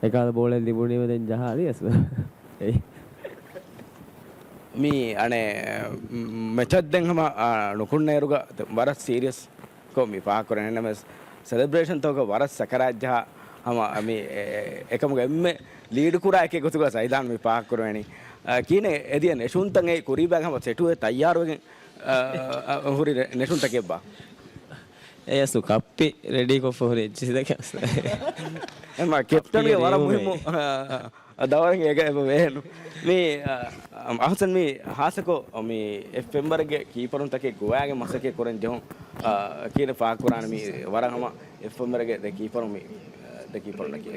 އެކާލަ ބޯޅަ ލިބުނީމަ ދެން ޖަހާލިޔަސް. އެއް. މި އަނެއް މެޗަށް ދެން ހަމަ، އާ، ނުކުންނައިރުގަ ވަރަށް ސީރިއަސް ކޮށް މި ފާހަގަކުރެވެން ނަމަވެސް، ސެލެބްރޭޝަންތަކުގަ ވަރަށް ސަކަރާތް ޖަހާ ހަމަ މި އެ-، އެ-، އެކަމުގެ އެންމެ ލީޑު ކުރާ އެކެއް ގޮތުގަ ސައިދާން މި ފާހަގަކުރެވެނީ. އާ، ކިހިނެއް އެދިޔަ ނެށުންތައް އެ ކުރީބާގެ ހަމަ ސެޓުވެ ތައްޔާރުވެގެން، އާ، އާ، ހުރި ނެ-، ނެށުންތަކެއްބާ؟ އެ އަސްލު ކައްޕި ރެޑީކޮށްފަ ހުރި އެއްޗިހި ދެކެ. އެމަ ކެޕްޓަންގެ ވަރަށް މުހިއްމު، އާ، ދަވަރެއް އޭގަ އެބަ ވޭނު. މި، އަ، އަހުސަން މި ހާއްސަކޮށް މި އެފްއެމް ވަރެއްގެ ކީޕަރުންތަކެއް ގޮވާގެން މަސައްކަތް ކުރަން ޖެހުން، އަ، ކިހިނެއް ފާހަގަކުރާނެ މި ވަރަށް ހަމަ އެފްއެމް ވަރެއްގެ ދެ ކީޕަރުން މި، އަ، ދެ ކީޕަރުންނަކީ.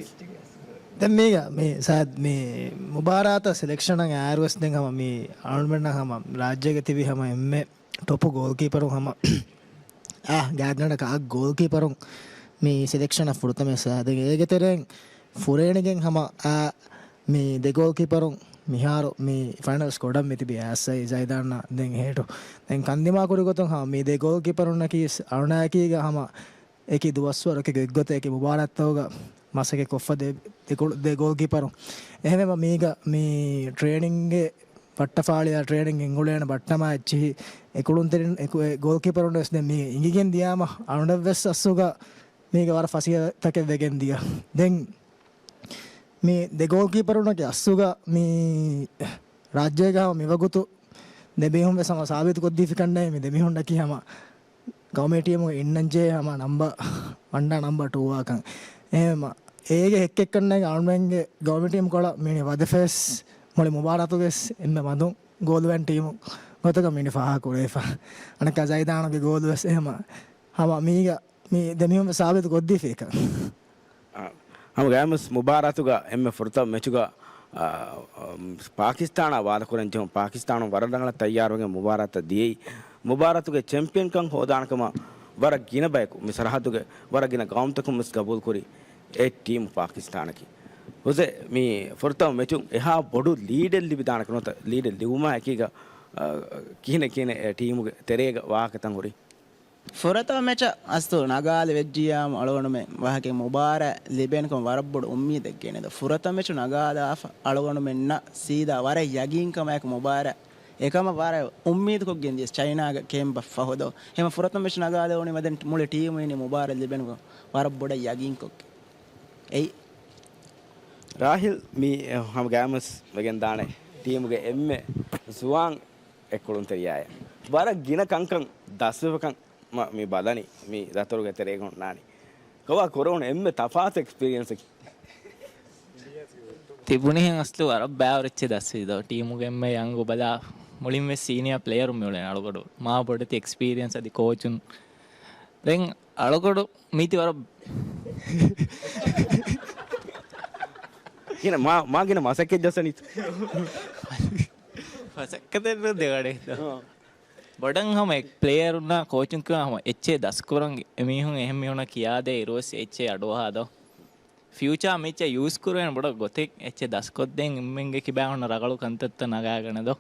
ދެން މީގަ މި ސާދް މި މުބާރާތަށް ސެލެކްޝަނަށް އައިރުވެސް ދެން ހަމަ މި އަޅުމެންނަށް ހަމަ ރާއްޖޭގަ ތިބި ހަމަ އެންމެ ޓޮޕު ގޯލްކީޕަރުން ހަމަ އާ، ގާތްގަނޑަކަށް އާ ގޯލްކީޕަރުން މި ސެލެކްޝަނަށް ފުރަތަމަ ސާދަގެ އޭގެ ތެރެއިން ފުރޭނިގެން ހަމަ އާ، މި ދެ ގޯލްކީޕަރުން މިހާރު މި ފައިނަލް ސްކޮޑަށް މި ތިބި އާސައި ޒައިދާން ދެން ހޭޓު. ދެން ކަންދިމާ ކުރި ގޮތުން ހަމަ މި ދެ ގޯލްކީޕަރުންނަކީ އަޅުނާއެކީގަ ހަމަ އެކި ދުވަސްވަރު އެކި ގޮތްގޮތަށް އެކި މުބާރާތްތަކުގަ މަސައްކަތް ކޮށްފަ ދެ، ދެ ގޯލް، ދެ ގޯލްކީޕަރުން. އެހެންވީމަ މީގަ މި ޓްރޭނިންގެ ބައްޓަފާޅިއާ ޓްރޭނިން ގެންގުޅޭނެ ބައްޓަމާ އެއްޗިހި އެ ކުޅުންތެރިން އެ ގޯލްކީޕަރުން ވެސް ދެން މީ އިނގިގެން ދިޔާމަ އަޅުނަށްވެސް އަސްލުގަ މީގެ ވަރަށް ފަސޭހަތަކެއް ވެގެން ދިޔަ. ދެން މި ދެ ގޯލް ކީޕަރުންނަކީ އަސްލުގަ މި ރާއްޖޭގަ ހަމަ މިވަގުތު ދެމީހުން ވެސް ހަމަ ސާބިތު ކޮށްދީފި ކަންނޭ މި ދެމީހުންނަކީ ހަމަ ގައުމީ ޓީމުގަ އިންނަންޖެހޭ ހަމަ ނަމްބަ ވަންނާ ނަމްބަ ޓޫއާ ކަން. އެހެން އޭގެ ހެއްކެއްކަންނޭ އަޅުމެންގެ ގައުމީ ޓީމު ކޮޅަށް މިނި ވަދެފަވެސް މުޅި މުބާރާތުގެ ވެސް އެންމެ މަދުން ގޯލުވަން ޓީމު ގޮތަކަށް މިނި ފާހަގަ ކުރެވިފަ. އަނެއްކާ ޒައިދާނުގެ ގޯލު ވެސް އެހެމަ ހަމަ މީގަ މި ދެމީހުން ސާބިތު ކޮށްދީފި އެކަން. އާ، ހަމަ ގައިމުސް މުބާރާތުގަ އެންމެ ފުރަތަމަ މެޗުގަ، އާ، އަމް، ޕާކިސްތާނާ ވާދަކުރަން ޖެހުނު ޕާކިސްތާނު ވަރަށް ރަނގަޅަށް ތައްޔާރުވެގެން މުބާރާތަށް ދިޔައީ. މުބާރާތުގެ ޗެމްޕިއަންކަން ހޯދާނެ ކަމަށް ވަރަށް ގިނަ ބަޔަކު މި ސަރަހައްދުގެ ވަރަށް ގިނަ ގައުމުތަކުން ވެސް ގަބޫލުކުރި އެއް ޓީމު ޕާކިސްތާނަކީ. ހުސެ، މި ފުރަތަމަ މެޗުން އެހާ ބޮޑު ލީޑެއް ލިބިދާނެކަން ނުވަތަ ލީޑެއް ލިބުމާ އެކީގަ، އާ، ކިހިނެއް ކިހިނެއް އެ ޓީމުގެ ތެރޭގަ ވާހަކަތައް ހުރީ؟ ފުރަތަމަ މެޗަށް އަސްލު ނަގާލެ ވެއްޖިއްޔާމު އަޅުގަނޑުމެން ވާހަކަ މުބާރާތް ލިބޭނެކަން ވަރަށް ބޮޑު އުއްމީދެއް ގެނެދޯ. ފުރަތަމަ މެޗު ނަގާލާފަ އަޅުގަނޑުމެންނަށް ސީދާ ވަރަށް ޔަގީންކަމާއެކު މުބާރާތް އެކަމަށް ވަރަށް އުއްމީދުކޮށްގެން ދިޔަސް ޗައިނާގެ ކޭމް ބައްފަ ހޮދޯ. ހެމަ ފުރަތަމަ މެޗު ނަގާލެވުނީމަ ދެން މުޅި ޓީމު އިނީ މުބާރާތް ލިބޭނެކަން ވަރަށް ބޮޑަށް ޔަގީންކޮށްގެން. އެއީ. ރާހިލް، މި ހަމަ ގައިމުސް ވެގެންދާނެ ޓީމުގެ އެންމެ ޒުވާން އެއްކުޅުންތެރިޔާއެއް. ވަރަށް ގިނަ ކަންކަން ދަސްވެފަކަން މަ-، މި ބަލަނީ މި ދަތުރުގެ ތެރޭގަ ހުންނާނީ. ކޮބާ ކުރެވުނު އެންމެ ތަފާތު އެކްސްޕީރިއަންސަކީ؟ ތިބުނިހެން އަސްލު ވަރަށް ބައިވަރު އެއްޗެއް ދަސްވީދޯ. ޓީމުގެ އެންމެ ޔަންގު ބަލާ މުޅިންވެސް ސީނިއާ ޕްލޭޔަރު މިއުޅެނީ އަޅުގަޑު. މާ ބޮޑެތި އެކްސްޕީރިއަންސް އަދި ކޯޗުން. ދެން އަޅުގަޑު މީތި ވަރަށް ގިނަ މާ، މާ ގިނަ މަސައްކަތް ޖައްސަނީތަ؟ މަސައްކަތެއް ދެވަޑެއް. ބޮޑަށް ހަމަ ޕްލޭޔަރުންނާ ކޯޗުން ކިޔާ ހަމަ އެއްޗެއް ދަސްކުރަން އެމީހުން އެހެން މީހުނަށް ކިޔާދޭ އިރުވެސް އެއްޗެއް އަޑުއަހާދޯ. ފިއުޗާ މިއްޗަށް ޔޫސް ކުރުވޭނެ ބޮޑަށް ގޮތެއް އެއްޗެއް ދަސްކޮށްދޭން އެންމެންގެ ކިބާ ހުންނަ ރަގަޅު ކަންތައްތައް ނަގާގަނެދޯ.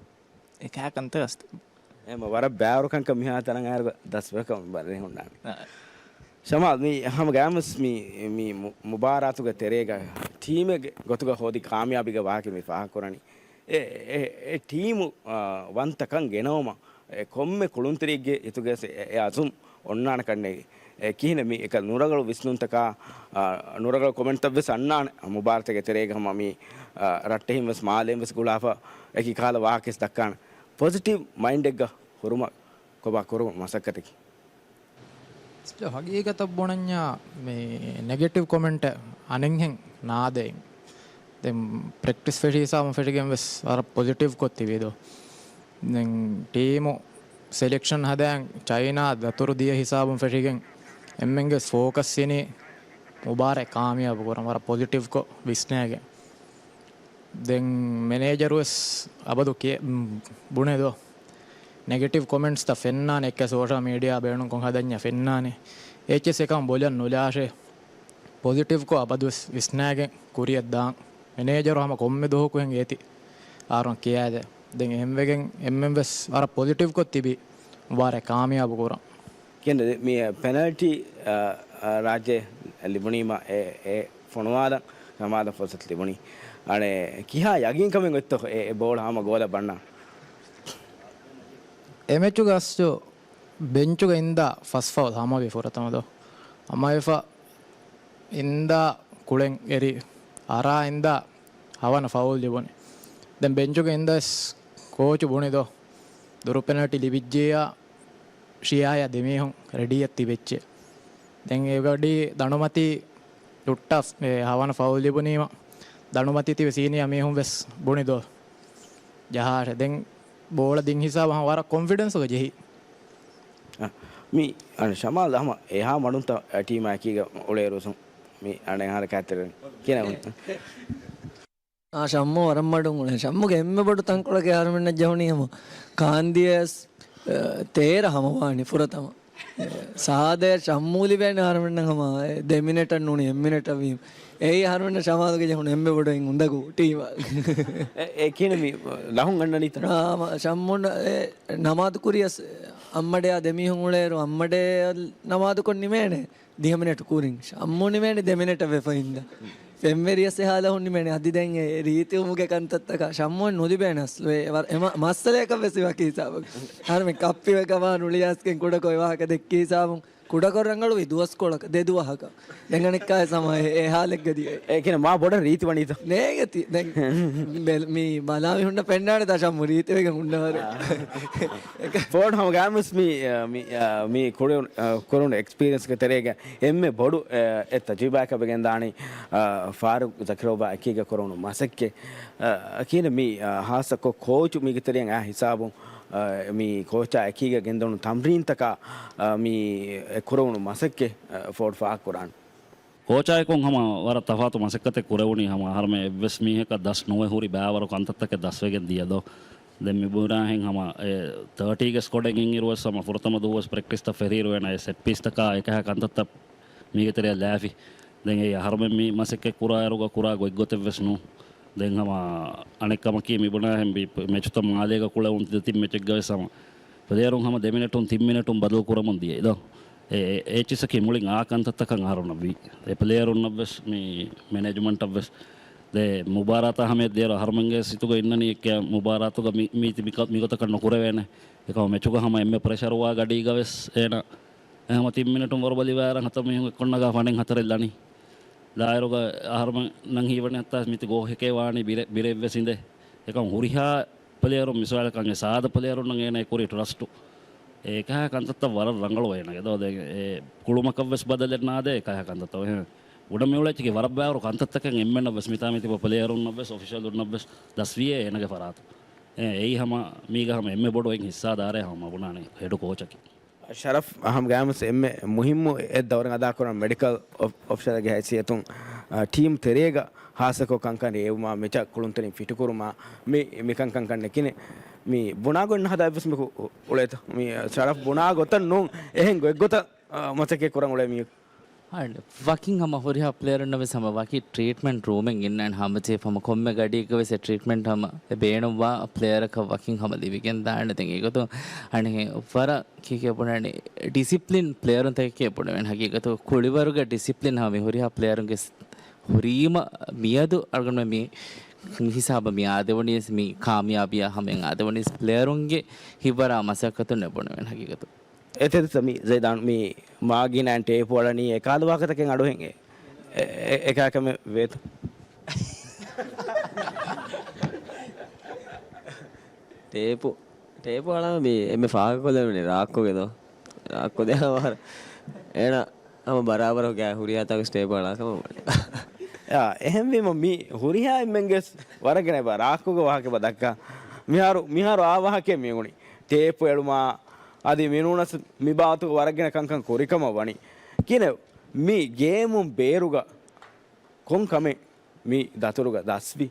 އެކާ ކަންތައް އަސް. އެ މަ ވަރަށް ބާރު ކަންކަން މިހާ ތަނަށް އައިރުގަ ދަސްވެކަން ބަރެއް ހުންނާނެ. އާ. ޝަމާލް، މި ހަމަ ގައިމުސް މި، މި މު-، މުބާރާތުގެ ތެރޭގަ ޓީމެއްގެ ގޮތުގަ ހޯދި ކާމިޔާބީގެ ވާހަކަ މި ފާހަގަކުރަނީ. އެ، އެ، އެ ޓީމު، އާ، ވަންތަކަން ގެނައުމަށް އެ ކޮންމެ ކުޅުންތެރިއެއްގެ ހިތުގައި އެ، އެ އަޒުމް އޮންނާނެ ކަންނޭނގެ. އެ ކިހިނެއް މި އެކަ ނުރަގަޅު ވިސްނުންތަކާ، އާ، ނުރަގަޅު ކޮމެންޓްތައް ވެސް އަންނާނެ. މުބާރާތުގެ ތެރޭގަ ހަމަ މި، އާ، ރައްޓެހިން ވެސް މާލޭން ވެސް ގުޅާފަ އެކި ކަހަލަ ވާހަކަ ވެސް ދައްކާނެ. ޕޮޒިޓިވް މައިންޑެއްގަ ހުރުމަށް ކޮބާ ކުރުމަށް މަސައްކަތަކީ؟ ހަގީގަތަށް ބުނަންޏާ މި ނެގެޓިވް ކޮމެންޓެއް އަނެއްހެން ނާދޭން. ދެން ޕްރެކްޓިސް ފެށި ހިސާބުން ފެށިގެން ވެސް ވަރަށް ޕޮޒިޓިވް ކޮށް ތިބީދޯ. ދެން ޓީމު ސެލެކްޝަން ހަދާން ޗައިނާ ދަތުރު ދިޔަ ހިސާބުން ފެށިގެން އެންމެންގެ ފޯކަސް އިނީ މުބާރާތް ކާމިޔާބު ކުރަން ވަރަށް ޕޮޒިޓިވްކޮށް ވިސްނައިގެން. ދެން މެނޭޖަރު ވެސް އަބަދު ކިޔެ-، ބުނެދޯ. ނެގެޓިވް ކޮމެންޓްސްތައް ފެންނާނެ، އެއްކަ ސޯޝަލް މީޑިއާ ބޭނުންކޮށް ހަދަންޏާ ފެންނާނެ. އެއްޗެސް އެކަން ބޮލަން ނުލާށޭ. ޕޮޒިޓިވްކޮށް އަބަދުވެސް ވިސްނާގެން ކުރިއަށް ދާން. މެނޭޖަރު ހަމަ ކޮންމެ ދުވަހަކު ހެން އޭތި އާރުން ކިޔާދޭ. ދެން އެހެންވެގެން އެންމެން ވެސް ވަރަށް ޕޮޒިޓިވްކޮށް ތިބި ވާރޭ ކާމިޔާބު ކުރަން. ކިޔަން މި ޕެނަލްޓީ، އަ، އަ، ރާއްޖެ ލިބުނީމަ އެ، އެ ފޮނުވާލަން ސަމާލަށް ފުރުސަތު ލިބުނީ. އަނެއް ކިހާ ޔަގީންކަމެއް އޮތްތޯ އެ، އެ ބޯޅަ ހަމަ ގޯލަށް ބަންނަ؟ އެ މެޗުގަ އަސްލު ބެންޗުގަ އިންދާ ފަސް ފައުލް ހަމަވި ފުރަތަމަ ދޯ. ހަމަވެފަ އިންދާ ކުޅެން އެރި އަރާ އިންދާ ހަވަނަ ފައުލް ލިބުނީ. ދެން ބެންޗުގަ އިންދާ ވެސް ކޯޗު ބުނި ދޯ. ދުރު ޕެނަލްޓީ ލިބިއްޖެޔާ ޝިޔާޔާ ދެމީހުން ރެޑީއަށް ތިބެއްޗޭ. ދެން އެގަޑީ ދަނޑުމަތީ ހުއްޓާ ހަވަނަ ފައުލް ލިބުނީމަ ދަނޑުމަތީ ތިބި ސީނިއާ މީހުން ވެސް ބުނި ދޯ. ޖަހާށޭ. ދެން ބޯޅަ ދިން ހިސާބަށް ވަރަށް ކޮންފިޑެންސުގަ ޖެހި. އަ، މި އަނެއް ޝަމާލް އަހްމަ އެހާ މަޑުންތައް ޓީމާ އެކީގަ އުޅޭ ރުސުން މި އަނެއް އަހަރަ ކާތެރެން ކިނަ އާ، ޝައްމޫ ވަރަށް މަޑުން އުޅޭ. ޝައްމޫގެ އެންމެ ބޮޑު ތަންކޮޅަކީ އަހަރުމެންނަށް ޖެހުނީ ހަމަ ކާންދިޔަސް، އެ، ތޭރަ ހަމަވާނީ ފުރަތަމަ. އެ، ސާދަޔަށް ޝައްމޫ ލިބޭނެ އަހަރުމެންނަށް ހަމަ އެ ދެ މިނެޓަށް ނޫނީ އެއް މިނެޓަށް ވީމަ. އެއީ އަހަރުމެންނަށް ޝަމާލުގެ ޖެހުނު އެންމެ ބޮޑު އިން އުނދަގޫ ޓީމަށް. އެ، އެ ކިހިނެއް މި ލަހުން އަންނަނީތަ؟ އާ، މަ-، ޝައްމޫން އެ ނަމާދު ކުރިޔަސް އަންމަޑެޔާ ދެމީހުން އުޅޭއިރު އަންމަޑެ ނަމާދުކޮށް ނިމޭނެ. ދިހަ މިނެޓް ކުރިން. ޝައްމޫ ނިމޭނެ ދެ މިނެޓަށް ވެފަ އިންދާ. ފެންވެރިޔަސް އެހާލަ ހުން ނިމޭނެ. އަދި ދެން އެ ރީތިވުމުގެ ކަންތައްތަކާ ޝައްމޫ ނުލިބޭނެ އަސްލު. އެ ވަރަށް އެ މަ-، މައްސަލައަކަށް ވެސް ވަކި ހިސާބަކަށް. އަހަރުމެން ކައްޕިވެ ކަމާ ނުޅިޔާސްގެން ކުޑަކޮށް ވާހަކަ ދެއްކި ހިސާބުން ކުޑަކޮށް ރަނގަޅުވީ ދުވަސްކޮޅަކަށް، ދެ ދުވަހަކަށް. ދެން އަނެއްކާ ސަމާ އެ، އެ ހާލެއްގަ ދިޔަ. އޭ ކިޔަން މާ ބޮޑަށް ރީތި ވަނީތަ؟ ނޭގެތި. ދެން މި ބަލާ މި ހުންނަ ފެންނާނެ ތަށަށް މު ރީތިވެގެން ހުންނަވަރު. ފޯޑް ހަމަ ގާމުސް މި، އަ، މި، އަ، މި ކުރު-، އަ، ކުރުނު އެކްސްޕީރިއެންސްގެ ތެރޭގަ އެންމެ ބޮޑު، އަ، އެ ތަޖުރިބާއަކަށް ވެގެން ދާނީ، އަ، ފާރޫޤް ޒަކިރޯވާ އެކީގަ ކުރުނު މަސައްކަތް، އަ، ކިޔަން މި، އަ، ހާއްސަކޮށް ކޯޗު މީގެ ތެރެއިން އާ ހިސާބުން، އަ، މި ކޯޗާ އެކީގަ ގެންދަނު ތަމްރީންތަކާ، އަ، މި އެ ކުރެވުނު މަސައްކަތް، އަ، ފޯޑް ފާހަގަކުރާނެ. ކޯޗާއެކު ހަމަ ވަރަށް ތަފާތު މަސައްކަތެއް ކުރެވުނީ ހަމަ އަހަރުމެން އެއްވެސް މީހަކަށް ދަސް ނުވެ ހުރި ބައިވަރު ކަންތައްތަކެއް ދަސްވެގެން ދިޔަ ދޯ. ދެން މި ބުނާހެން ހަމަ އެ ތާޓީގެ ސްކޮޑެއް އިންއިރުވެސް ހަމަ ފުރަތަމަ ދުވަސް ޕްރެކްޓިސްތައް ފެށިއިރު އޭނަ އެ ސެޓް ޕީސްތަކާ އެކަހަ ކަންތައްތައް މީގެ ތެރެއަށް ލާފި. ދެން އެ އަހަރުމެން މި މަސައްކަތް ކުރާއިރުގަ ކުރާ ގޮތްގޮތެއްވެސް ނޫން. ދެން ހަމަ އަނެއް ކަމަކީ މި ބުނާހެން މި މެޗުތައް މާލޭގަ ކުޅެވުނު ދެތިން މެޗެއްގަވެސް ހަމަ ޕްލޭޔަރުން ހަމަ ދެ މިނެޓުން ތިން މިނެޓުން ބަދަލު ކުރަމުން ދިޔައި ދޯ. އެ، އެ، އެއްޗިސަކީ މުޅިން އާ ކަންތައްތަކަށް އަހަރުންނަށްވީ. އެ ޕްލޭޔަރުންނަށްވެސް މި މެނޭޖްމަންޓަށްވެސް. ދެ މުބާރާތާ ހަމަޔަށް ދިޔައިރު އަހަރުމެންގެ ސިތުގަ އިންނަނީ އެއްކެ މުބާރާތުގަ މި، މީތި މިކަ-، މިގޮތަކަށް ނުކުރެވޭނެ. އެކަމަ މެޗުގަ ހަމަ އެންމެ ޕްރެޝަރުވާ ގަޑީގަވެސް އޭނަ އެ ހަމަ ތިން މިނެޓުން ވަރުބަލިވާއިރަށް ހަތަރު މީހުން އެއްކޮށް ނަގާ ފަނެއް ހަތަރެއް ލަނީ. ދާއިރުގަ އަހަރުމެންނަށް ހީވަނީ ހަތާސް މީތި ގޯހެކޭ ވާނީ ބިރެ-، ބިރެއްވެސް އިނދެ. އެކަމަ ހުރިހާ ޕްލޭޔަރުން މިސާލަކަށް އެ ސާދަ ޕްލޭޔަރުންނަށް އޭނަ އެ ކުރި ޓްރަސްޓު. އެ އެކަހަ ކަންތައްތައް ވަރަށް ރަނގަޅު އޭނަގެ ދޯ. ދެން އެ ކުޅުމަކަށްވެސް ބަދަލެއް ނާދޭ އެކަހަ ކަންތައްތައް. އެހެން ގުޑަމިއުޅެއްޗަކީ ވަރަށް ބާރު ކަންތައްތަކެއް އެންމެންނަށްވެސް މިތާ މިތިބަ ޕްލޭޔަރުންނަށްވެސް އޮފިޝަލުންނަށްވެސް ދަސްވިޔޭ އޭނަގެ ފަރާތުން. އެ އެއީ ހަމަ މީގަ ހަމަ އެންމެ ބޮޑު އެއް ހިއްސާދާރޭ ހަމަ ބުނާނެ ހެޑު ކޯޗަކީ. ޝަރަފް ހަމަ ގާމުސް އެންމެ މުހިއްމު އެއް ދައުރެއް އަދާކުރަން މެޑިކަލް އޮފް-، އޮފިޝަރގެ ހައިސިއްޔަތުން، އަ، ޓީމް ތެރޭގަ ހާއްސަކޮށް ކަންކަން ރޭވުމާ، މެޗަށް ކުޅުންތެރިން ފިޓުކުރުމާ، މި، މިކަން ކަންކަން ނެކިނެ، މި ބުނާ ގޮތް ނަހަދާ އެއްވެސް މެކު އުޅޭތަ؟ މި ޝަރަފް ބުނާ ގޮތަށް ނޫން، އެހެން ގޮތްގޮތަށް، އަ، މަސައްކަތް ކުރަން އުޅޭ މީހަކު. އަން ވަކިން ހަމަ ހުރިހާ ޕްލޭޔަރުންނަށް ވެސް ހަމަ ވަކި ޓްރީޓްމަންޓް ރޫމެއް އިންނާނެ ހަމަޖެހިފަ ހަމަ ކޮންމެ ގަޑިއެއްގަ ވެސް އެ ޓްރީޓްމަންޓް ހަމަ އެ ބޭނުންވާ ޕްލޭޔަރަކަށް ވަކިން ހަމަ ލިބިގެން ދާނެ. ދެން އެގޮތުން އަނެއް ވަރަށް ކީކޭ ބުނަނީ ޑިސިޕްލިން ޕްލޭޔަރުންތަކެކޭ ބުނެވެން ހަގީގަތު ކުޅިވަރުގެ ޑިސިޕްލިން ހަމަ މި ހުރިހާ ޕްލޭޔަރުންގެ ސް-، ހުރީމަ މިއަދު އަޅުގަނޑުމެން މި، މި ހިސާބަށް މި އާދެވުނީސް މި ކާމިޔާބީއާ ހަމައިން އާދެވުނީސް ޕްލޭޔަރުންގެ ހިތްވަރާ މަސައްކަތުންނޭ ބުނެވެން ހަގީގަތު. އެތެރެތަ މި ޒައިދާން މި މާގިނައިން ޓޭޕު އަޅަނީ އެކާލު ވާހަކަތަކެއް އަޑުހެން އެ-، އެ-، އެ-، އެކާކަމެއް ވޭތަ؟ ޓޭޕު، ޓޭޕު އަޅާ މި އެންމެ ފާހަގަކޮށްލެވުނީ ރާއްކޮގެ ދޯ. ރާއްކޮ ދެހަ ވަރަށް. އޭނަ ހަމަ ބަރާބަރަށް ގާ ހުރިހާ ތާގަސް ޓޭޕު އަޅާ ކަމަށް ވަނީ. އާ، އެހެންވީމަ މި ހުރިހާ އެންމެންގެސް ވަރަށް ގިނަ އެބަ ރާއްކޮގެ ވާހަކަ އެބަ ދައްކާ. މިހާރު، މިހާރު އާ ވާހަކައެއް މި އުޅުނީ. ޓޭޕު އެޅުމާ، އަދި މިނޫނަސް މި ބާވަތުގަ ވަރަށް ގިނަ ކަންކަން ކުރިކަމަށް ވަނީ. ކިހިނެއް މި ގޭމުން ބޭރުގަ ކޮން ކަމެއް މި ދަތުރުގަ ދަސްވީ؟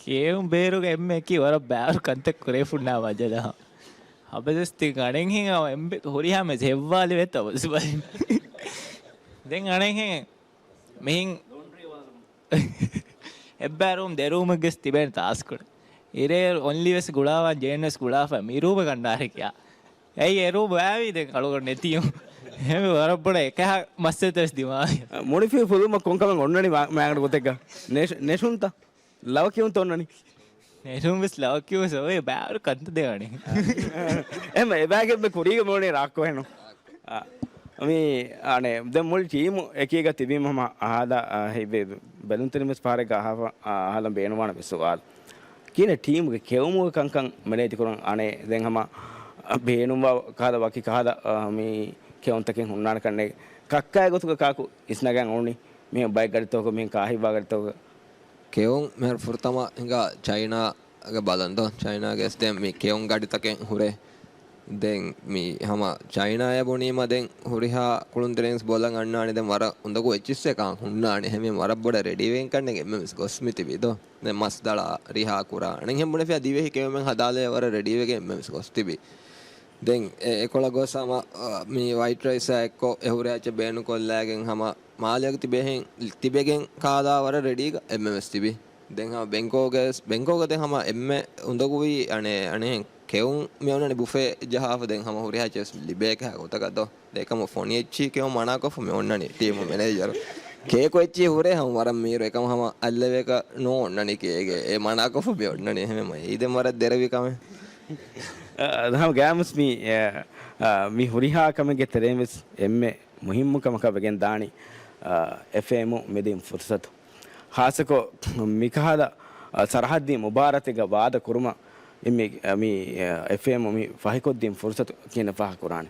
ގޭމުން ބޭރުގަ އެންމެ އެކީ ވަރަށް ބާރު ކަންތައް ކުރެފުންނާ މަޖަލާ. ހަބަދަސް ތި ގަނެންހެން އަވަ އެންމެ ހުރިހާ މެޗް ހެއްވާލި ވެތަ ބަސް ބަލި. ދެން އަނެއްހެން މިހިން އެއްބައި ރޫމް ދެ ރޫމެއްގެސް ތިބޭނެ ތާސްކުޑަ. އިރޭ އޮންލީ ވެސް ގުޅާވާން ޖޭން ވެސް ގުޅާފަ މި ރޫމެއް ގަންނާރެކިޔާ. އެއީ އެ ރޫމް ވާވީ ދެން އަޅުގަނޑު ނެތިޔު. އެހެން ވަރަށް ބޮޑަށް އެކަހަ މައްސަލަތައް ވެސް ދިމާވި. މުނިފީ ފުލުމަށް ކޮންކަމެއް އޮންނަނީ މާ-، މާގަނޑު ގޮތެއްގަ؟ ނެށު-، ނެށުންތަ؟ ލަވަކިޔުންތަ އޮންނަނީ؟ ނެށުން ވެސް ލަވަކިޔުން ވެސް އޮވޭ ބާރު ކަންތައް ދެވަނީ. އެހެން އެބައިގެ ކުރީގެ މޫނީ ރާއްކޮ ހެނު. އާ، މި، އަނެ، ދެން މުޅި ޓީމު އެކީގަ ތިބީމަ ހަމަ އަހާލާ، އާ، ހިތްވެ ބެލުންތެރިން ވެސް ފަހަރެއްގަ އަހާ-، އަހާލަން ބޭނުންވާނެ ވެސް ސުވާލު. ކިހިނެއް ޓީމުގެ ކެއުމުގެ ކަންކަން މެނޭޖް ކުރަން އަނެއް ދެން ހަމަ ބޭނުންވާ ކަހަލަ ވަކި ކަހަލަ، އާ، މި ކެއުންތަކެއް ހުންނާނެ ކަންނޭނގެ. ކައްކާގެ ގޮތުގަ ކާކު އިސްނަގަން އުޅުނީ؟ މިހެން ބައެއް ގަޑިތަކުގަ މިހެން ކާހިތްވާ ގަޑިތަކުގަ. ކެއުން މިހާރު ފުރަތަމަ ހިނގާ ޗައިނާ ގެ ބަލަން ދޯ، ޗައިނާގެ އެސް ދެން މި ކެއުން ގަޑިތަކެއް ހުރޭ. ދެން މި ހަމަ ޗައިނާއޭ ބުނީމަ ދެން ހުރިހާ ކުޅުންތެރިންސް ބޮލަން އަންނާނެ ދެން ވަރަށް އުނދަގޫ އެއްޗިއްސެއް ކާން ހުންނާނެ. އެހެންވެ ވަރަށް ބޮޑަށް ރެޑީވެގެން ކަންނޭނގެ އެންމެން ވެސް ގޮސް މި ތިބީ ދޯ. ދެން މަސް ދަޅާ ރިހާ ކުރާ. އަނެއްހެން ބުނެފިޔާ ދިވެހި ކެއުމެއް ހަދާލޭ ވަރަށް ރެޑީވެގެން އެންމެން ވެސް ގޮސް ތިބީ. ދެން އެ-، އެކޮޅަށް ގޮސް ހަމަ، އަ، މި ވައިޓް ރައިސާ އެއްކޮށް އެ ހުރިހާ އެއްޗެއް ބޭނުންކޮށްލާގެން ހަމަ މާލޭގަ ތިބެހެން، ތިބެގެން ކާލާ ވަރަށް ރެޑީގަ އެންމެން ވެސް ތިބި. ދެން ހަމަ ބެންކޯގެ، ބެންކޯގަ ދެން ހަމަ އެންމެ އުނދަގޫވީ އަނެއް، އަނެއްހެން ކެއުން މި އޮންނަނީ ބުފޭ ޖަހާފަ ދެން ހަމަ ހުރިހާ އެއްޗެއް ވެސް ލިބޭ ކަހަލަ ގޮތަކަށް ދޯ. ދެން އެކަމަ ފޮނި އެއްޗިހި ކެއުން މަނާކޮށްފަ މި އޮންނަނީ ޓީމު މެނޭޖަރު. ކޭކު އެއްޗިހި ހުރޭ ހަމަ ވަރަށް މީރު އެކަމަ ހަމަ އައްލެވޭކަށް ނޫން އޮންނަނީ ކޭގެ. އެ މަނާކޮށްފަ މި އޮންނަނީ އެހެންވީމަ އީ ދެން ވަރަށް ދެރަވި ކަމެއް. އަ، ހަމަ ގާމުސް މި، އެ، އާ، މި ހުރިހާ ކަމެއްގެ ތެރެއިން ވެސް އެންމެ މުހިއްމު ކަމަކަށް ވެގެން ދާނީ، އާ، އެފްއޭއެމުން މިދިން ފުރުސަތު. ޚާއްޞަކޮށް މިކަހަލަ، އާ، ސަރަހައްދީ މުބާރާތެއްގަ ވާދަ ކުރުމަށް މި، މި، އާ، އެފްއޭއެމުން މި ފަހިކޮށްދިން ފުރުސަތު ކިހިނެއް ފާހަގަކުރާނީ؟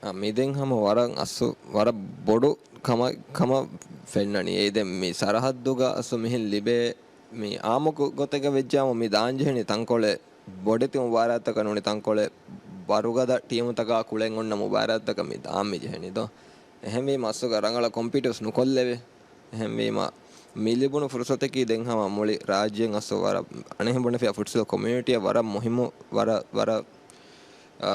އާ، މިދެން ހަމަ ވަރަށް އަސް، ވަރަށް ބޮޑު ކަމަށް، ކަމަށް ފެންނަނީ. އެއީ ދެން މި ސަރަހައްދުގަ އަސް މިހެން ލިބޭ މި އާއްމު ގޮ، ގޮތެއްގަ ވެއްޖާމު މި ދާންޖެހެނީ ތަންކޮޅެއް ބޮޑެތި މުބާރާތަކަށް ނޫނީ ތަންކޮޅެއް ވަރުގަދަ ޓީމުތަކާ ކުޅެން އޮންނަ މުބާރާތަކަށް މި ދާން މި ޖެހެނީ ދޯ. އެހެންވީމަ އަސްގަ ރަނގަޅަށް ކޮމްޕީޓުވެސް ނުކޮށްލެވޭ. އެހެންވީމަ މި ލިބުނު ފުރުސަތަކީ ދެން ހަމަ މުޅި ރާއްޖެއިން އަސް ވަރަށް އަނެއްހެން ބުނެފިޔާ ފުޓްސަލް ކޮމިއުނިޓީއަށް ވަރަށް މުހިއްމު، ވަރަށް، ވަރަށް، އާ،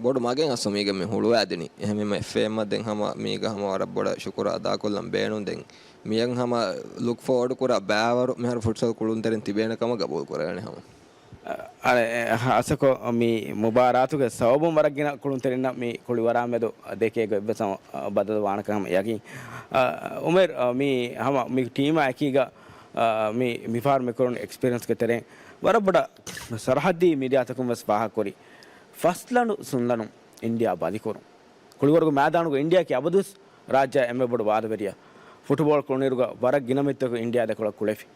ބޮޑު މަގެއް އަސް މީގަ މި ހުޅުވާދިނީ. އެހެންވީމަ އެފްއޭއެމަށް ދެން ހަމަ މީގަ ހަމަ ވަރަށް ބޮޑަށް ޝުކުރު އަދާކޮށްލަން ބޭނުން ދެން. މިއަށް ހަމަ ލުކް ފޯވަޑް ކުރާ ބައިވަރު މިހާރު ފުޓްސަލް ކުޅުންތެރިން ތިބޭނެ ކަމަށް ގަބޫލު ކުރެވޭނެ ހަމަ. އަ، އަޅެ، އެ، ހާއްސަކޮށް މި މުބާރާތުގެ ސަބަބުން ވަރަށް ގިނަ ކުޅުންތެރިންނަށް މި ކުޅިވަރާމެދު ދެކޭ ގޮތްވެސް ހަމަ، އަ، ބަދަލު ވާނެކަން ހަމަ ޔަގީން. އަ، އުމޭރު، އަ، މި ހަމަ މި ޓީމާ އެކީގަ، އަ، މި، މިފަހަރު މި ކުރުނު އެކްސްޕީރިއަންސްގެ ތެރެއިން ވަރަށް ބޮޑަށް ސަރަހައްދީ މީޑިއާތަކުން ވެސް ފާހަގަކުރި. ފަސްލަނޑު ސުންލަނޑު އިންޑިއާ ބަލިކުރުން. ކުޅިވަރުގެ މައިދާނުގަ އިންޑިއާއަކީ އަބަދުވެސް ރާއްޖެ އެންމެ ބޮޑު ވާދަވެރިޔާ. ފުޓުބޯޅަ ކުޅުނުއިރުގަ ވަރަށް ގިނަ މިތަކު އިންޑިއާ ދެކޮޅަށް ކުޅެފި.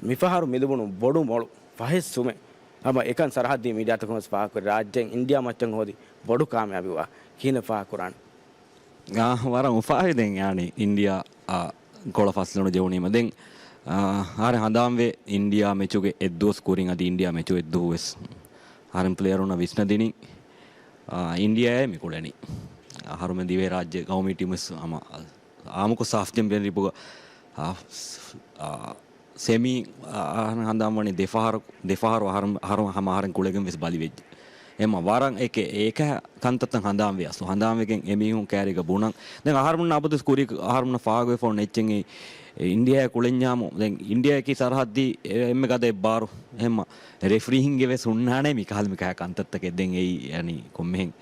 މިފަހަރު މިލިބުނު ބޮޑު މޮޅު ފަހެއް ސުމެއް. ހަމަ އެކަން ސަރަހައްދީ މީޑިއާތަކުން ވެސް ފާހަގަކުރި ރާއްޖެއިން އިންޑިއާ މައްޗަށް ހޯދި ބޮޑު ކާމިޔާބީ ވާ ކިހިނެއް ފާހަގަކުރާނެ؟ އާ، ވަރަށް އުފާވި ދެން ޔާނީ އިންޑިއާ، އާ، ކޮޅަށް ފަސްލަނޑު ޖެހުނީމަ. ދެން، އާ، އަހަރެން ހަނދާންވޭ އިންޑިއާ މެޗުގެ އެއްދުވަސް ކުރިން އަދި އިންޑިއާ މެޗު އެއްދުވަސް. އަހަރެން ޕްލޭޔަރުންނަށް ވިސްނަދިނީ، އާ، އިންޑިއާއޭ މި ކުޅެނީ. އަހަރުމެން ދިވެހި ރާއްޖެ ގައުމީ ޓީމުވެސް ހަމަ އާއްމުކޮށް ސާފް ޗެމްޕިއަންޝިޕުގަ، އާ، ސް، އާ، ސެމީ، އަ، އަހަރެން ހަނދާންވަނީ ދެފަހަރު، ދެފަހަރު އަހަރު، އަހަރު، ހަމަ އަހަރެން ކުޅެގެން ވެސް ބަލިވެއްޖެ. އެމަ ވަރަށް އެކެ، އެކަހަ ކަންތައްތައް ހަނދާންވެ އަސްލު. ހަނދާންވެގެން އެމީހުން ކައިރީގަ ބުނަން. ދެން އަހަރުމެންނަށް އަބަދުސް ކުރި، އަހަރުމެންނަށް ފާހަގަވެފަ އޮންނަ އެއްޗެއް އެ، އިންޑިއާއަށް ކުޅެންޏާމު. ދެން އިންޑިއާއަކީ ސަރަހައްދީ އެ، އެންމެ ގަދަ އެއްބާރު. އެހެންމަ ރެފްރީހިންގެ ވެސް ހުންނާނެ މި ކަހަލަ މި ކަހަ ކަންތައްތަކެއް. ދެން އެއީ، ޔަނީ، ކޮންމެހެން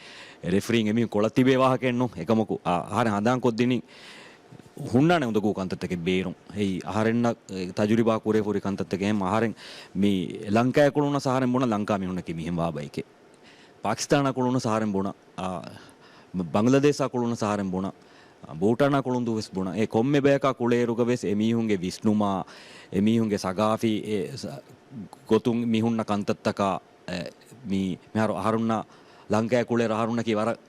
ރެފްރީން އެމީހުން ކޮޅަށް ތިބޭ ވާހަކައެއް ނޫން. އެކަމަކު، އަ، އަހަރެން ހަނދާން ކޮށްދިނީ ހުންނާނެ އުނދަގޫ ކަންތައްތަކެއް ބޭރުން. އެއީ އަހަރެންނަށް، އެ، ތަޖުރިބާ ކުރެ ފުރި ކަންތައްތަކެއް. އެހެން އަހަރެން މި ލަންކާއަށް ކުޅުނަސް އަހަރެން ބުނަ ލަންކާ މީހުންނަކީ މިހެން ވާ ބައެކޭ. ޕާކިސްތާނަށް ކުޅުނަސް އަހަރެން ބުނަ، އާ، ބަނގްލަދޭޝާ ކުޅުނަސް އަހަރެން ބުނަ، އާ، ބޫޓާނާ ކުޅުން ދުވެސް ބުނަ. އެ ކޮންމެ ބަޔަކާ ކުޅޭއިރުގަ ވެސް އެމީހުންގެ ވިސްނުމާ، އެމީހުންގެ ސަގާފީ އެ ސަ، ގޮތުން މި ހުންނަ ކަންތައްތަކާ، އެ، މި، މިހާރު އަހަރުންނާ ލަންކާއަށް ކުޅޭއިރު އަހަރުންނަކީ ވަރަށް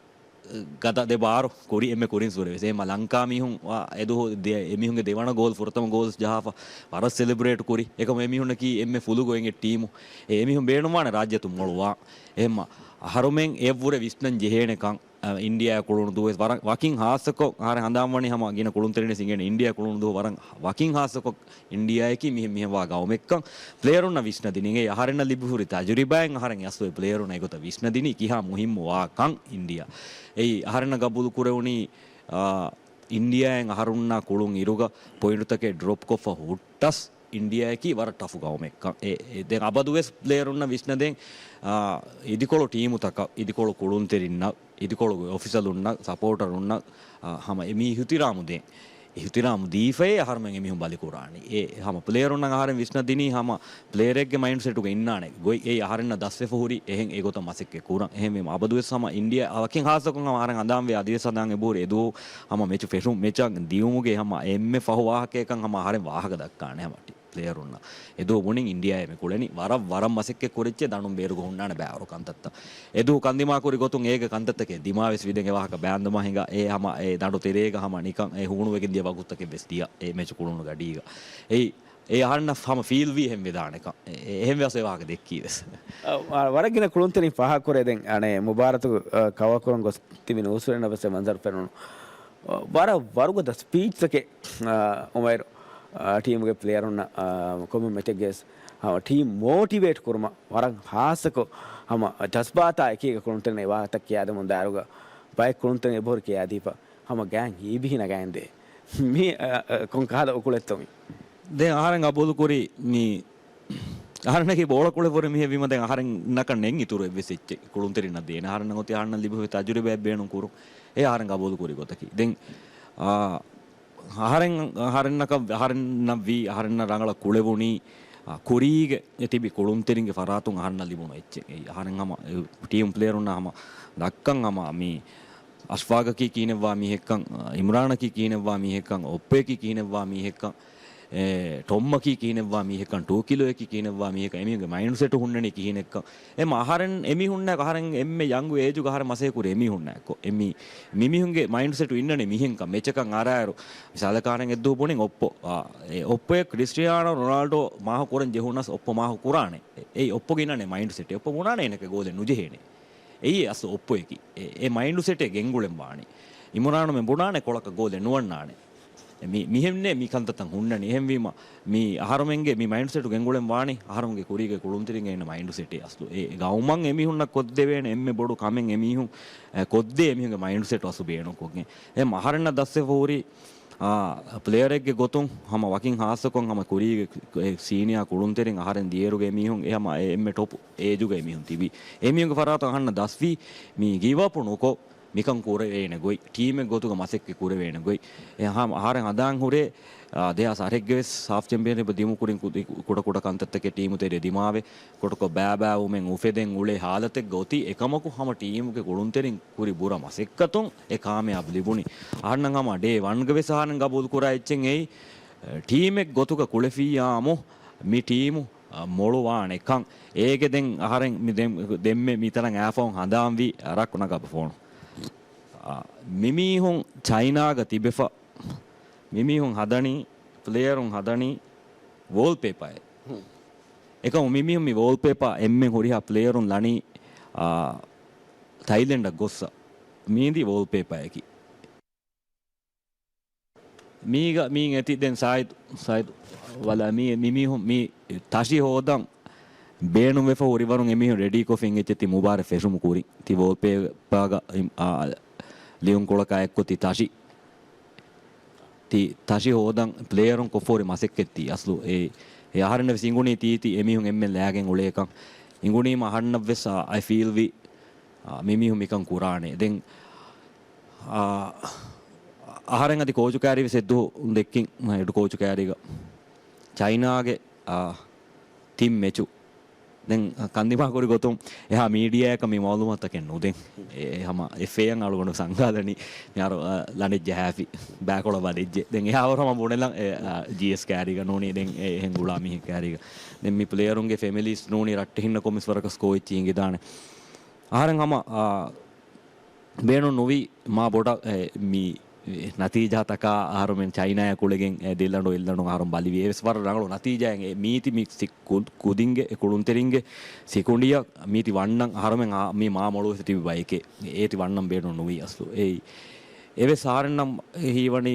ގަދަ ދެ ބާރު ކުރި އެންމެ ކުރިން ސުރެވެސް. އެހެންމަ ލަންކާ މީހުން ވާ އެދުވަހު ދެ، އެމީހުންގެ ދެވަނަ ގޯލް ފުރަތަމަ ގޯލްސް ޖަހާފަ ވަރަށް ސެލެބްރޭޓް ކުރި. އެކަމު އެމީހުންނަކީ އެންމެ ފުލު ގޮތް އެ ޓީމު. އެ އެމީހުން ބޭނުންވާނެ ރާއްޖެތު މޮޅުވާ. އެހެންމަ އަހަރުމެން އެއަށްވުރެ ވިސްނަން ޖެހޭނެކަން، އަ، އިންޑިއާއަށް ކުޅުނު ދުވަސް ވަރަށް ވަކިން ހާއްސަކޮށް އަހަރެން ހަނދާންވަނީ ހަމަ ގިނަ ކުޅުންތެރިން ވެސް އިނގޭނެ އިންޑިއާއަށް ކުޅުނު ދުވަހު ވަރަށް ވަކިން ހާއްސަކޮށް އިންޑިއާއަކީ މިހެން މިހެން ވާ ގައުމެއްކަން ޕްލޭޔަރުންނަށް ވިސްނަދިނީ. އެ އަހަރެންނަށް ލިބިހުރި ތަޖުރިބާއިން އަހަރެން އެ އަސްލު ޕްލޭޔަރުންނަށް އެގޮތަށް ވިސްނަދިނީ ކިހާ މުހިއްމު ވާ ކަން އިންޑިއާ. އެއީ އަހަރެންނަށް ގަބޫލު ކުރެވުނީ، އާ، އިންޑިއާއިން އަހަރުންނާ ކުޅުން އިރުގަ ޕޮއިންޓުތަކެއް ޑްރޮޕްކޮށްފަ ހުއްޓަސް އިންޑިއާއަކީ ވަރަށް ޓަފު ގައުމެއްކަން. އެ، އެ، ދެން އަބަދުވެސް ޕްލޭޔަރުންނަށް ވިސްނަދޭން، އާ، އިދިކޮޅު ޓީމުތަކަށް، އިދިކޮޅު ކުޅުންތެރިންނަށް، އިދިކޮޅު އޮފިޝަލުންނަށް، ސަޕޯޓަރުންނަށް، އާ، ހަމަ އެމީ އިހުތިރާމު ދޭން. އިހުތިރާމު ދީފައޭ އަހަރުމެން އެމީހުން ބަލިކުރާނީ. އެ ހަމަ ޕްލޭޔަރުންނަށް އަހަރެން ވިސްނަދިނީ ހަމަ ޕްލޭޔަރެއްގެ މައިންޑްސެޓުގަ އިންނާނެ ގޮތް އެއީ އަހަރެންނަށް ދަސްވެފަ ހުރި އެހެން އެގޮތަށް މަސައްކަތް ކުރަން. އެހެންވީމަ އަބަދުވެސް ހަމަ އިންޑިއާ ވަކިން ހާއްސަކޮށް ހަމަ އަހަރެން ހަނދާންވޭ އަދިވެސް ހަނދާން އެބަހުރި އެދުވަހު ހަމަ މެޗު ފެށުން މެޗަށް ދިޔުމުގެ ހަމަ އެންމެ ފަހު ވާހަކައެއްކަން ހަމަ އަހަރެން ވާހަކަ ދައްކާނެ ހަމަ ޓީ ޕްލޭޔަރުންނަށް. އެދުވަހު ބުނިން އިންޑިއާއޭ މި ކުޅެނީ ވަރަށް، ވަރަށް މަސައްކަތް ކުރިއްޖެ ދަނޑުން ބޭރުގަ ހުންނާނެ ބައިވަރު ކަންތައްތައް. އެދުވަހު ކަންދިމާކުރި ގޮތުން އޭގެ ކަންތައްތަކެއް ދިމާވެސް ވިދެން އެ ވާހަކަ ބަޔާންދަމާ ހިނގާ އެ ހަމަ އެ ދަނޑު ތެރޭގަ ހަމަ ނިކަން އެ ހޫނުވެގެން ދިޔަ ވަގުތުތަކެއް ވެސް ދިޔަ އެ މެޗު ކުޅުނު ގަޑީގަ. އެއީ، އެ އަހަރެންނަށް ހަމަ ފީލްވީ ހެން ވެދާނެކަން. އެ، އެ، އެހެން ވެސް އެ ވާހަކަ ދެއްކީ ވެސް. އަ، ވަ، ވަރަށް ގިނަ ކުޅުންތެރިން ފާހަގަކުރޭ ދެން އަނެއް މުބާރާތު، އަ، ކަވަރ ކުރަން ގޮސް ތިބި ނޫސްވެރިންނަށް ވެސް އެ މަންޒަރު ފެނުނު. ވަރަށް ވަރުގަދަ ސްޕީޗްތަކެއް، އާ، އުމައިރު، އާ، ޓީމުގެ ޕްލޭޔަރުންނަށް، އާ، ކޮންމެ މެޗެއްގެ ވެސް ހަމަ ޓީމް މޯޓިވޭޓް ކުރުމަށް ވަރަށް ހާއްސަކޮށް ހަމަ ޖަޒްބާތާ އެކީގަ ކުޅުންތެރިން އެ ވާހަކަތައް ކިޔާދެމުން ދާއިރުގަ ބައެއް ކުޅުންތެރިން އެބަހުރި ކިޔާދީފަ ހަމަ ގާތް ހީބިހި ނަގައިންދޭ. މި، އާ، އާ، ކޮން ކަހަލަ އުކުޅެއްތޯ މި؟ ދެން އަހަރެން ގަބޫލުކުރި މި އަހަރެންނަކީ ބޯޅަ ކުޅެފަ ހުރި މީހެއް ވީމަ ދެން އަހަރެންނަކަށް ނެތް އިތުރު އެއްވެސް އެއްޗެއް ކުޅުންތެރިންނަށް ދޭނެ. އަހަރެންނަށް އޮތީ އަހަރެންނަށް ލިބި ހުރި ތަޖުރިބާއެއް ބޭނުން ކުރުން. އެ އަހަރެން ގަބޫލު ކުރި ގޮތަކީ. ދެން، އާ، އަހަރެން، އަހަރެންނަކަށް، އަހަރެންނަށް ވީ، އަހަރެންނަށް ރަނގަޅަށް ކުޅެވުނީ، ކުރީގެ ތިބި ކުޅުންތެރިންގެ ފަރާތުން އަހަންނަށް ލިބުނު އެއްޗެއް. އެއީ އަހަރެން ހަމަ ޓީމް ޕްލޭޔަރުންނާ ހަމަ ދައްކަން ހަމަ މި އަޝްފާގަކީ ކިހިނެއްވާ މީހެއްކަން، އިމްރާނަކީ ކިހިނެއްވާ މީހެއްކަން، އޮއްޕޮއަކީ ކިހިނެއްވާ މީހެއްކަން، އެ، ޓޮމްއަކީ ކިހިނެއްވާ މީހެއްކަން، ޓޫކިލޯއަކީ ކިހިނެއްވާ މީހެއްކަން، އެމީހުންގެ މައިންޑްސެޓު ހުންނަނީ ކިހިނެއްކަން. އެމަ އަހަރެން އެމީހުންނާ އަހަރެން އެންމެ ޔަންގް އޭޖުގަ އަހަރެން މަސޭ ކުރި އެމީހުންނާ އެއްކޮށް. އެމީ، މިމީހުންގެ މައިންޑްސެޓު އިންނަނީ މިހެންކަން. މެޗަކަށް އަރާއިރު މިސާލަކާ އަހަރެން އެއްދުވަހު ބުނިން އޮއްޕޮ، އާ، އެ އޮއްޕޮއެއް ކްރިސްޓިއާނޯ ރޮނާލްޑޯ މާހު ކުރަން ޖެހުނަސް އޮއްޕޮ މާހު ކުރާނެ. އެ، އެއީ އޮއްޕޮގެ އިންނަނީ މައިންޑްސެޓެއް. އޮއްޕޮ ބުނާނެ އޭނަކަށް ގޯލެއް ނުޖެހޭނެ. އެއީ އަސްލު އޮއްޕޮއަކީ. އެ، އެ މައިންޑްސެޓެއް ގެންގުޅެން ވާނީ. އިމްރާނުމެން ބުނާނެ ކޮޅަކަށް ގޯލެއް ނުވަންނާނެ. މި، މިހެންނޭ މި ކަންތައްތައް ހުންނަނީ. އެހެންވީމަ، މި އަހަރުމެންގެ މި މައިންޑްސެޓު ގެންގުޅެން ވާނީ، އަހަރުމެންގެ ކުރީގެ ކުޅުންތެރިންގެ އިންނަ މައިންޑްސެޓެއް އަސްލު. އެ ގައުމަށް އެމީހުންނަށް ކޮށްދެވޭނެ އެންމެ ބޮޑު ކަމެއް އެމީހުން، އެ، ކޮށްދޭ އެމީހުންގެ މައިންޑްސެޓު އަސްލު ބޭނުންކޮށްގެން. އެ އަހަރެންނަށް ދަސްވެފަ ހުރި، އާ، ޕްލޭޔަރެއްގެ ގޮތުން ހަމަ ވަކިން ހާއްސަކޮށް ހަމަ ކުރީގެ އެ ސީނިއާ ކުޅުންތެރިން އަހަރެން ދިޔައިރުގެ އެމީހުން އެ ހަމަ އެ އެންމެ ޓޮޕް އޭޖުގަ އެމީހުން ތިބި. އެމީހުންގެ ފަރާތުން އަހަންނަށް ދަސްވީ މި ގިވް އަޕު ނުކޮށް، މިކަން ކުރެވޭނެ ގޮތް، ޓީމެއް ގޮތުގަ މަސައްކަތް ކުރެވޭނެ ގޮތް. އެ ހަމަ އަހަރެން ހަނދާން ހުރޭ، އާ، ދެހާސް އަށެއްގެ ވެސް ސާފް ޗެމްޕިއަންޝިޕް ދިމުކުރިން ކުދި ކުޑަ ކުޑަ ކަންތައްތަކެއް ޓީމު ތެރޭ ދިމާވެ، ކޮޓަކޮށް ބައިބައިވުމެއް އުފެދެން އުޅޭ ހާލަތެއްގަ އޮތީ. އެކަމަކު ހަމަ ޓީމުގެ ކުޅުންތެރިން ކުރި ބުރަ މަސައްކަތުން އެ ކާމިޔާބު ލިބުނީ. އަހަންނަށް ހަމަ ޑޭ ވަންގަ ވެސް އަހަން ގަބޫލު ކުރާ އެއްޗެއް އެއީ، ޓީމެއް ގޮތުގަ ކުޅެފިއްޔާމު މި ޓީމު އަ، މޮޅުވާނެ ކަން. އޭގެ ދެން އަހަރެން މި ދެން، ދެންމެ މިތަނަށް އާފަހުން ހަނދާންވީ ރައްކު ނަގާބަ ފޯނު. އަ، މިމީހުން ޗައިނާގަ ތިބެފަ، މިމީހުން ހަދަނީ، ޕްލޭޔަރުން ހަދަނީ ވޯލްޕޭޕާއެއް. އެކަމު މިމީހުން މި ވޯލްޕޭޕާ އެންމެ ހުރިހާ ޕްލޭޔަރުން ލަނީ، އާ، ތައިލެންޑަށް ގޮއްސަ. މީދީ ވޯލްޕޭޕާއަކީ. މީގަ މީން އެތި ދެން ސާއިދު، ސާއިދު ވަލާ މީ، މި މީހުން މީ ތަށި ހޯދަން ބޭނުންވެފަ ހުރިވަރުން އެމީހުން ރެޑީކޮށްފިން އެއްޗެއް ތި މުބާރަ ފެށުމު ކުރިން. ތި ވޯލްޕޭޕާގަ، އާ، ލިޔުންކޮޅަކާ އެއްކޮށް ތި ތަށި، ތި ތަށި ހޯދަން ޕްލޭޔަރުން ކޮށްފަ ހުރި މަސައްކަތް ތީ އަސްލު އެ، އެ އަހަރެންނަށް ވެސް އިނގުނީ ތީ، ތި އެމީހުން އެންމެން ލައިގެން އުޅޭކަން. އިނގުނީމަ އަހަންނަށް ވެސް އާ، އައި ފީލްވީ، އާ، މިމީހުން މިކަން ކުރާނެ. ދެން އާ، އަހަރެން އަދި ކޯޗު ކައިރި ވެސް އެއްދުވަހު ދެއްކިން، ހެޑް ކޯޗު ކައިރީގަ ޗައިނާގެ، އާ، ތިން މެޗު. ދެން ކަންދިމާކުރި ގޮތުން އެހާ މީޑިއާއަކަށް މި މައުލޫމާތަކެއް ނުދެން. އެ، އެ ހަމަ އެފްއޭއަށް އަޅުގަނޑު ސަންގާލަނީ މިހާރު، އާ، ލަނޑެއް ޖަހާފި ބައިކޮޅަށް ވަދެއްޖެ. ދެން އެހާވަރު ހަމަ ބުނެލަން، އެ، އާ، ޖީއެސް ކައިރީގަ ނޫނީ ދެން އެ، އެހެން ގުޅާ މީހެއް ކައިރީގަ. ދެން މި ޕްލޭޔަރުންގެ ފެމިލީސް ނޫނީ ރައްޓެހިންނަކުން ވެސް ވަރަކަސް ކޯއެއްޗި އިނގިދާނެ. އަހަރެން ހަމަ، އާ، ބޭނުން ނުވީ މާ ބޮޑަށް، އެ، މި ނަތީޖާތަކާ އަހަރުމެން ޗައިނާޔާ ކުޅެގެން، އެ، ދެއްލަނޑު އެއްލަނޑު އަހަރުން ބަލިވި. އެވެސް ވަރަށް ރަނގަޅު ނަތީޖާއެއް. އެ، މީތި މި ސި-، ކު-، ކުދިންގެ، އެ، ކުޅުންތެރިންގެ ސިކުނޑިއަށް މީތި ވަންނަން އަހަރުމެން އާ، މި މާ މޮޅުވެފަ ތިބި ބަޔެކޭ. އޭތި ވަންނަން ބޭނުން ނުވީ އަސްލު. އެއީ، އެވެސް އަހަރެންނަށް ހީވަނީ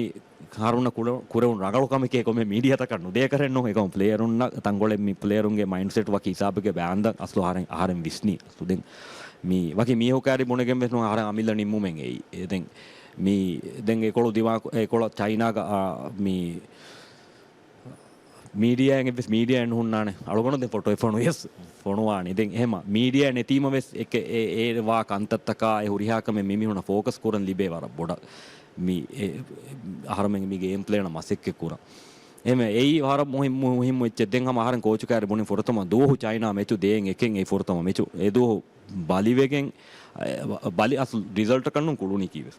އަހަރުންނަށް ކުރެ-، ކުރެވުނު ރަނގަޅު ކަމެކޭ ކޮންމެ މީޑިއާތަކަށް ނުދޭކަށެއް ނޫން. އެކަމު ޕްލޭޔަރުންނަށް ތަންކޮޅެއް މި ޕްލޭޔަރުންގެ މައިންޑްސެޓް ވަކި ހިސާބެއްގަ ބާންދަން އަސްލު އަހަރެން، އަހަރެން ވިސްނީ. އަސްލު ދެން މި ވަކި މީހަކު ކައިރި ބުނެގެން ވެސް ނޫން އަހަރެން އަމިއްލަ ނިންމުމެއް އެއީ. އެ ދެން މި، ދެން އެކޮޅު ދިމާ، އެކޮޅަށް ޗައިނާގަ، އާ، މި މީޑިއާއެއް އެއްވެސް މީޑިއާއެއް ނުހުންނާނެ. އަޅުގަނޑު ދެން ފޮޓޯއެއް ފޮނުވިޔަސް ފޮނުވާނީ. ދެން އެހެމަ މީޑިއާ ނެތީމަ ވެސް އެކެ-، އެ-، އެ ވާ ކަންތައްތަކާ އެ ހުރިހާ ކަމެއް މިމީހުނަށް ފޯކަސް ކުރަން ލިބޭ ވަރަށް ބޮޑަށް. މި އެ-، އަހަރުމެން މި ގޭމް ޕްލޭނަށް މަސައްކަތް ކުރަން. އެހެމަ އެއީ ވަރަށް މުހި-، މު-، މުހިއްމު އެއްޗެއް. ދެން ހަމަ އަހަރެން ކޯޗު ކައިރި ބުނި ފުރަތަމަ ދުވަހު ޗައިނާ މެޗު ދޭން އެކެން އެ ފުރަތަމަ މެޗު. އެ ދުވަހު ބަލިވެގެން، އެ، ބަލި އަސްލު ރިޒަލްޓަކަށް ނޫން ކުޅުނީކީ ވެސް.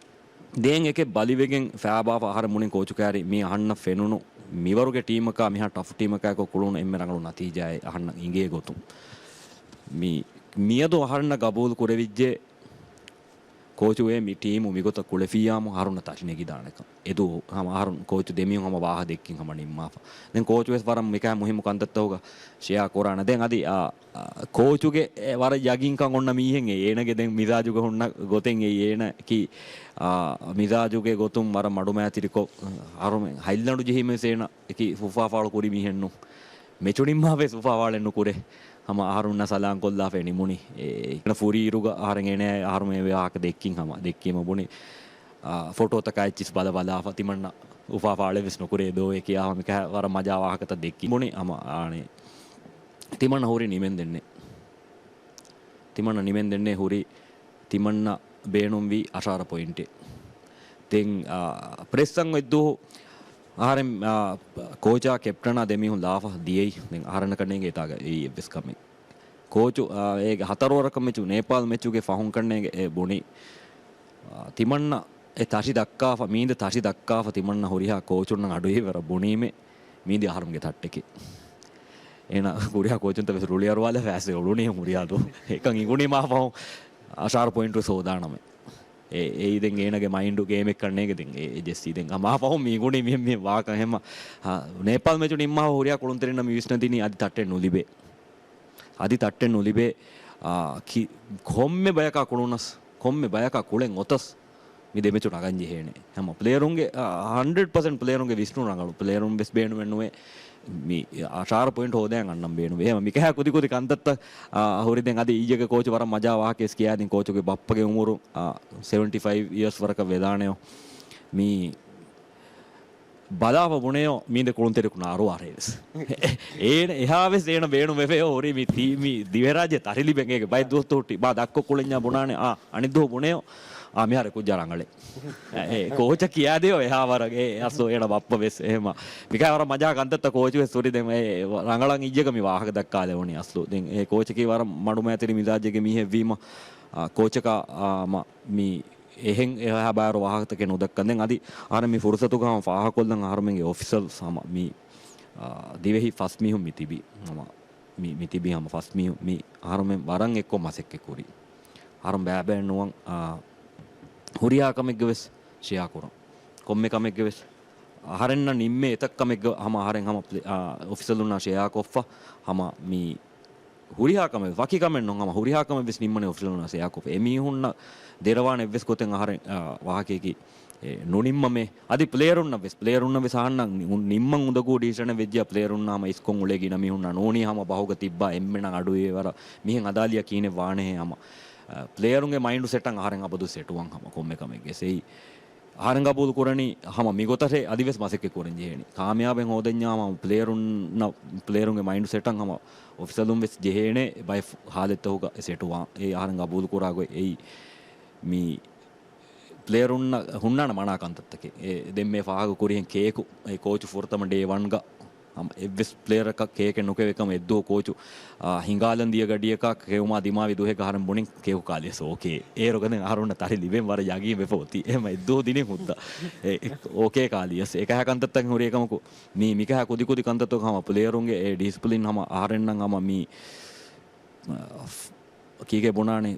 ދޭން އެކެއް ބަލިވެގެން ފައިބާފަ އަހަރެން ބުނިން ކޯޗު ކައިރި މީ އަހަންނަށް ފެނުނު މިވަރުގެ ޓީމަކާ މިހާ ޓަފް ޓީމަކާއެކު ކުޅުނު އެންމެ ރަނގަޅު ނަތީޖާއެއް އަހަންނަށް އިނގޭ ގޮތުން. މި މިއަދު އަހަރެންނަށް ގަބޫލު ކުރެވިއްޖެ ކޯޗު އެ މި ޓީމު މިގޮތަށް ކުޅެފިއްޔާމު އަހަރުންނަށް ތަށި ނެގިދާނެކަން. އެދުވަހު ހަމަ އަހަރުން ކޯޗު ދެމީހުން ހަމަ ވާހަ ދެއްކިން ހަމަ ނިންމާފަ. ދެން ކޯޗު ވެސް ވަރަށް މިކާ މުހިއްމު ކަންތައްތަކުގަ ޝެއާ ކުރާނެ. ދެން އަދި، އާ، އާ، ކޯޗުގެ އެ ވަރަށް ޔަގީންކަން އޮންނަ މީހެއް އެ. އޭނަގެ ދެން މިޒާޖުގަ ހުންނަ ގޮތެއް އެ. އޭނަ ކި، އާ، މިޒާޖުގެ ގޮތުން ވަރަށް މަޑުމައިތިރިކޮށް، އަހަރުމެން ހަތްލަނޑު ޖެހީމެސް އޭނަ އެކި ފުފާފާޅު ކުރި މީހެއްނު. މެޗު ނިންމާ ވެސް ފުފާފާޅެއް ނުކުރޭ. ހަމަ އަހަރުންނާ ސަލާން ކޮށްލާފަ ނިމުނީ. އޭ، އޭނަ ފުރިއިރުގަ އަހަރެން އޭނަ އަހަރުމެން ވާހަކަ ދެއްކިން ހަމަ ދެއްކީމަ ބުނި، އާ، ފޮޓޯތަކާ އެއްޗިސް ބަލަ ބަލާފަ ތިމަންނަ އުފާފާޅެއް ވެސް ނުކުރޭ ދޯ އެކި އާ މިކަހަ ވަރަށް މަޖާ ވާހަކަތައް ދެއްކި. ބުނި ހަމަ އާނެ. ތިމަންނަ ހުރި ނިމެންދެންނެ. ތިމަންނަ ނިމެންދެންނެ ހުރި ތިމަންނަ ބޭނުންވީ އަށާރަ ޕޮއިންޓެއް. ދެން، އާ، ޕްރެސްއަށް އެއްދުވަހު އަހަރެން، އާ، ކޯޗާ ކެޕްޓަނާ ދެމީހުން ލާފަ ދިޔައީ. ދެން އަހަރެންނަކަށް ނޭނގޭ އެތާގަ އެއީ އެއްވެސް ކަމެއް. ކޯޗު، އާ، އޭގެ ހަތަރުވަރަކަށް މެޗު، ނޭޕާލް މެޗުގެ ފަހުން ކަންނޭނގެ އެ ބުނި، އާ، ތިމަންނަ އެ ތަށި ދައްކާފަ، މީނދެ ތަށި ދައްކާފަ ތިމަންނަ ހުރިހާ ކޯޗުންނަށް އަޑުއިވިވަރަށް ބުނީމޭ މީނދެ އަހަރުމެންގެ ތައްޓެކޭ. އޭނަ ހުރިހާ ކޯޗުންތައް ވެސް ރުޅިއަރުވާލާފަ އައިސް އުޅުނީ ހުރިހާ ދުވަހު. އެކަން އިނގުނީ މާ ފަހުން އަށާރަ ޕޮއިންޓު ހޯދާނަމޭ. އެ، އެއީ ދެން އޭނަގެ މައިންޑު ގޭމެއް ކަންނޭނގެ ދެން އެ، އެ ޖެއްސީ ދެން މާ ފަހުން މި އިނގުނީ މި، މި ވާކަން ހެމަ. އާ، ނޭޕާލް މެޗު ނިންމާފަ ހުރިހާ ކުޅުންތެރިންނަށް މި ވިސްނަދިނީ އަދި ތައްޓެއް ނުލިބޭ. އަދި ތައްޓެއް ނުލިބޭ. އާ، ކި-، ކޮންމެ ބަޔަކާ ކުޅުނަސް، ކޮންމެ ބަޔަކާ ކުޅެން އޮތަސް މި ދެމެޗު ނަގަން ޖެހޭނެ. ހަމަ ޕްލޭޔަރުންގެ، އާ، ހަންޑްރެޑް ޕަސެންޓް ޕްލޭޔަރުންގެ ވިސްނުން ރަނގަޅު. ޕްލޭޔަރުން ވެސް ބޭނުމެއް ނުވޭ. މި އަށާރަ ޕޮއިންޓް ހޯދައިގެން އަންނަން ބޭނުމޭ. ހަމަ މިކަހަ ކުދި ކުދި ކަންތައްތައް، އާ، ހުރި ދެން އަދި އިއްޔެގެ ކޯޗު ވަރަށް މަޖާ ވާހަކަ ވެސް ކިޔާދިން ކޯޗުގެ ބައްޕަގެ އުމުރު، އާ، ސެވެންޓީ ފައިވް އިޔާސް ވަރަކަށް ވެދާނެޔޯ. މި ބަލާފަ ބުނެޔޯ މީނދެ ކުޅުންތެރިކު ނާރުވާރޭ ވެސް. އޭނަ އެހާ ވެސް އޭނަ ބޭނުމެވެޔޯ ހުރީ މި ތީ-، މި ދިވެހިރާއްޖެ ތަށި ލިބެން އޭގެ ބައެއް ދުވަސް ތުހުއްޓި މާ ދައްކޮ ކުޅެންޏާ ބުނާނެ އާ އަނެއް ދުވަހު ބުނެޔޯ އާ މިހާރެ ކުއްޖާ ރަނގަޅޭ. އެ، ކޯޗަށް ކިޔާދެޔޯ އެހާ ވަރަށް. އެ، އަސްލު އޭނަ ބައްޕަ ވެސް އެހެމަ. މިކާ ވަރަށް މަޖާ ކަންތައްތައް ކޯޗު ވެސް ހުރި ދެން އެ، ރަނގަޅަށް އިއްޔެގަ މި ވާހަކަ ދައްކާލެވުނީ އަސްލު. ދެން އެ ކޯޗަކީ ވަރަށް މަޑުމައިތިރި މިޒާޖެއްގެ މީހެއް ވީމަ، އާ، ކޯޗަކާ، އާ، މަ-، މި އެހެން އެހާ ބާރު ވާހަކަތަކެއް ނުދައްކަން. ދެން އަދި އަހަރެން މި ފުރުސަތުގަ ހަމަ ފާހަކޮށްލަން އަހަރުމެންގެ އޮފިޝަލްސް ހަމަ މި، އާ، ދިވެހި ފަސް މީހުން މި ތިބި. ހަމަ މި، މި ތިބި ހަމަ ފަސް މީހުން މި އަހަރުމެން ވަރަށް އެއްކޮށް މަސައްކަތް ކުރި. އަހަރުން ބައިބައެއް ނުވަން، އާ، ހުރިހާ ކަމެއްގެ ވެސް ޝެއާ ކުރަން. ކޮންމެ ކަމެއްގެ ވެސް އަހަރެންނަށް ނިންމޭ އެތައް ކަމެއްގަ ހަމަ އަހަރެން ހަމަ ޕްލޭ-، އާ، އޮފިޝަލުންނާ ޝެއާ ކޮށްފަ ހަމަ މި ހުރިހާ ކަމެއް، ވަކި ކަމެއް ނޫން، ހަމަ ހުރިހާ ކަމެއް ވެސް ނިންމަނީ އޮފިޝަލުންނާ ޝެއާކޮށްފަ. އެމީހުންނަށް ދެރަވާނެ އެއްވެސް ގޮތެއް އަހަރެން، އާ، ވާހަކަޔަކީ، އެ، ނުނިންމަމޭ. އަދި ޕްލޭޔަރުންނަށް ވެސް، ޕްލޭޔަރުންނަށް ވެސް އަހަންނަށް ނި-، ނިންމަން އުނދަގޫ ޑިސިޝަނެއް ވެއްޖެ ޕްލޭޔަރުންނާ ހަމަ އިސްކޮށް އުޅޭ ގިނަ މީހުންނާ ނޫނީ ހަމަ ބަހުގަ ތިއްބާ އެންމެނަށް އަޑުއިވޭ ވަރަށް މިހެން އަދާލިއަށް ކިހިނެއް ވާނެހޭ ހަމަ. އަ، ޕްލޭޔަރުންގެ މައިންޑު ސެޓަށް އަހަރެން އަބަދު ސެޓުވަން ހަމަ ކޮންމެ ކަމެއްގެ ސެއި. އަހަރެން ގަބޫލު ކުރަނީ ހަމަ މިގޮތަށޭ އަދިވެސް މަސައްކަތް ކުރަން ޖެހޭނީ. ކާމިޔާބެއް ހޯދަންޏާ ހަމަ ޕްލޭޔަރުންނަށް، ޕްލޭޔަރުންގެ މައިންޑު ސެޓަށް ހަމަ އޮފިޝަލުން ވެސް ޖެހޭނެ ބައެއް ހާލަތްތަކުގަ އެ ސެޓުވާން. އެ އަހަރެން ގަބޫލު ކުރާ ގޮތް އެއީ މި ޕްލޭޔަރުންނަށް ހުންނާނެ މަނާ ކަންތައްތަކެއް. އެ ދެންމެ ފާހަގަ ކުރިހެން ކޭކު، އެ ކޯޗު ފުރަތަމަ ޑޭ ވަންގަ ހަމަ އެއްވެސް ޕްލޭޔަރަކަށް ކޭކެއް ނުކެވޭ ކަމަށް އެއްދުވަހު ކޯޗު، އާ، ހިނގާލަން ދިޔަ ގަޑިއަކާ ކެއުމާ ދިމާވި ދުވަހެއްގަ އަހަރެން ބުނިން ކޭކު ކާލިޔަސް އޯކޭ. އޭރުގަ ދެން އަހަރުންނަށް ތަށި ލިބެން ވަރަށް ޔަގީން ވެފަ އޮތީ. އެހެމަ އެއްދުވަހު ދިނިން ހުއްދަ. އެ، އެ، އޯކޭ ކާލިޔަސް. އެކަހަ ކަންތައްތައް ހުރި އެކަމަކު މީ، މިކަހަ ކުދިކުދި ކަންތައްތަކު ހަމަ ޕްލޭޔަރުންގެ އެ ޑިސިޕްލިން ހަމަ އަހަރެންނަށް ހަމަ މީ ކީކޭ ބުނާނެ،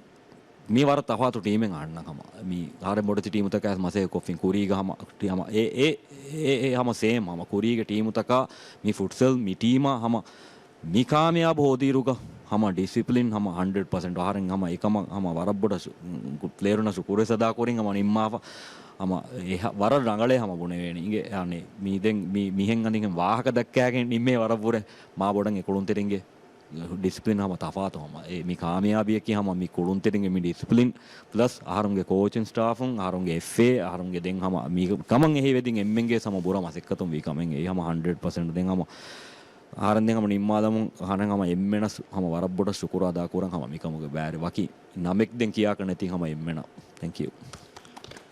މީ ވަރަށް ތަފާތު ޓީމެއް އަހަންނަށް ހަމަ. މީ އަހަރެން ބޮޑެތި ޓީމުތަކާ މަސައްކަތް ކޮށްފިން ކުރީގަ ހަމަ، ޓީ-، ހަމަ އެ، އެ، އެ، އެ ހަމަ ސޭމް ހަމަ ކުރީގެ ޓީމުތަކާ މި ފުޓްސަލް މި ޓީމާ ހަމަ މި ކާމިޔާބު ހޯދިއިރުގަ ހަމަ ޑިސިޕްލިން ހަމަ ހަންޑްރެޑް ޕަސެންޓް އަހަރެން ހަމަ އެކަމަށް ހަމަ ވަރަށް ބޮޑަށް ޝު-، ޕްލޭޔަރުންނަށް ޝުކުރުވެސް އަދާކުރިން ހަމަ ނިންމާފަ. ހަމަ އެ ހަ-، ވަރަށް ރަނގަޅޭ ހަމަ ބުނެވޭނެ. އިނގޭ، އަނެ، މީ ދެން މި-، މިހެން އަނިހެން ވާހަކަ ދައްކާގެން ނިންމޭ ވަރަށް ވުރެ މާ ބޮޑަށް އެ ކުޅުންތެރިންގެ ޑިސިޕްލިން ހަމަ ތަފާތު ހަމަ. އެ މި ކާމިޔާބީއަކީ ހަމަ މި ކުޅުންތެރިންގެ މި ޑިސިޕްލިން ޕްލަސް އަހަރުންގެ ކޯޗިން ސްޓާފުން، އަހަރުންގެ އެފްއޭ، އަހަރުންގެ ދެން ހަމަ މި ކަމަށް އެހީވެދިން އެންމެންގެ ހަމަ ބުރަ މަސައްކަތުން ވީ ކަމެއް އެއީ ހަމަ ހަންޑްރެޑް ޕަސެންޓް. ދެން ހަމަ އަހަރެން ދެން ހަމަ ނިންމާލަމުން އަހަރެން ހަމަ އެންމެނަސް ހަމަ ވަރަށް ބޮޑަށް ޝުކުރު އަދާ ކުރަން ހަމަ މިކަމުގެ ބާރި ވަކި ނަމެއް ދެން ކިޔާކަށް ނެތި ހަމަ އެންމެނަށް. ތެންކް ޔޫ.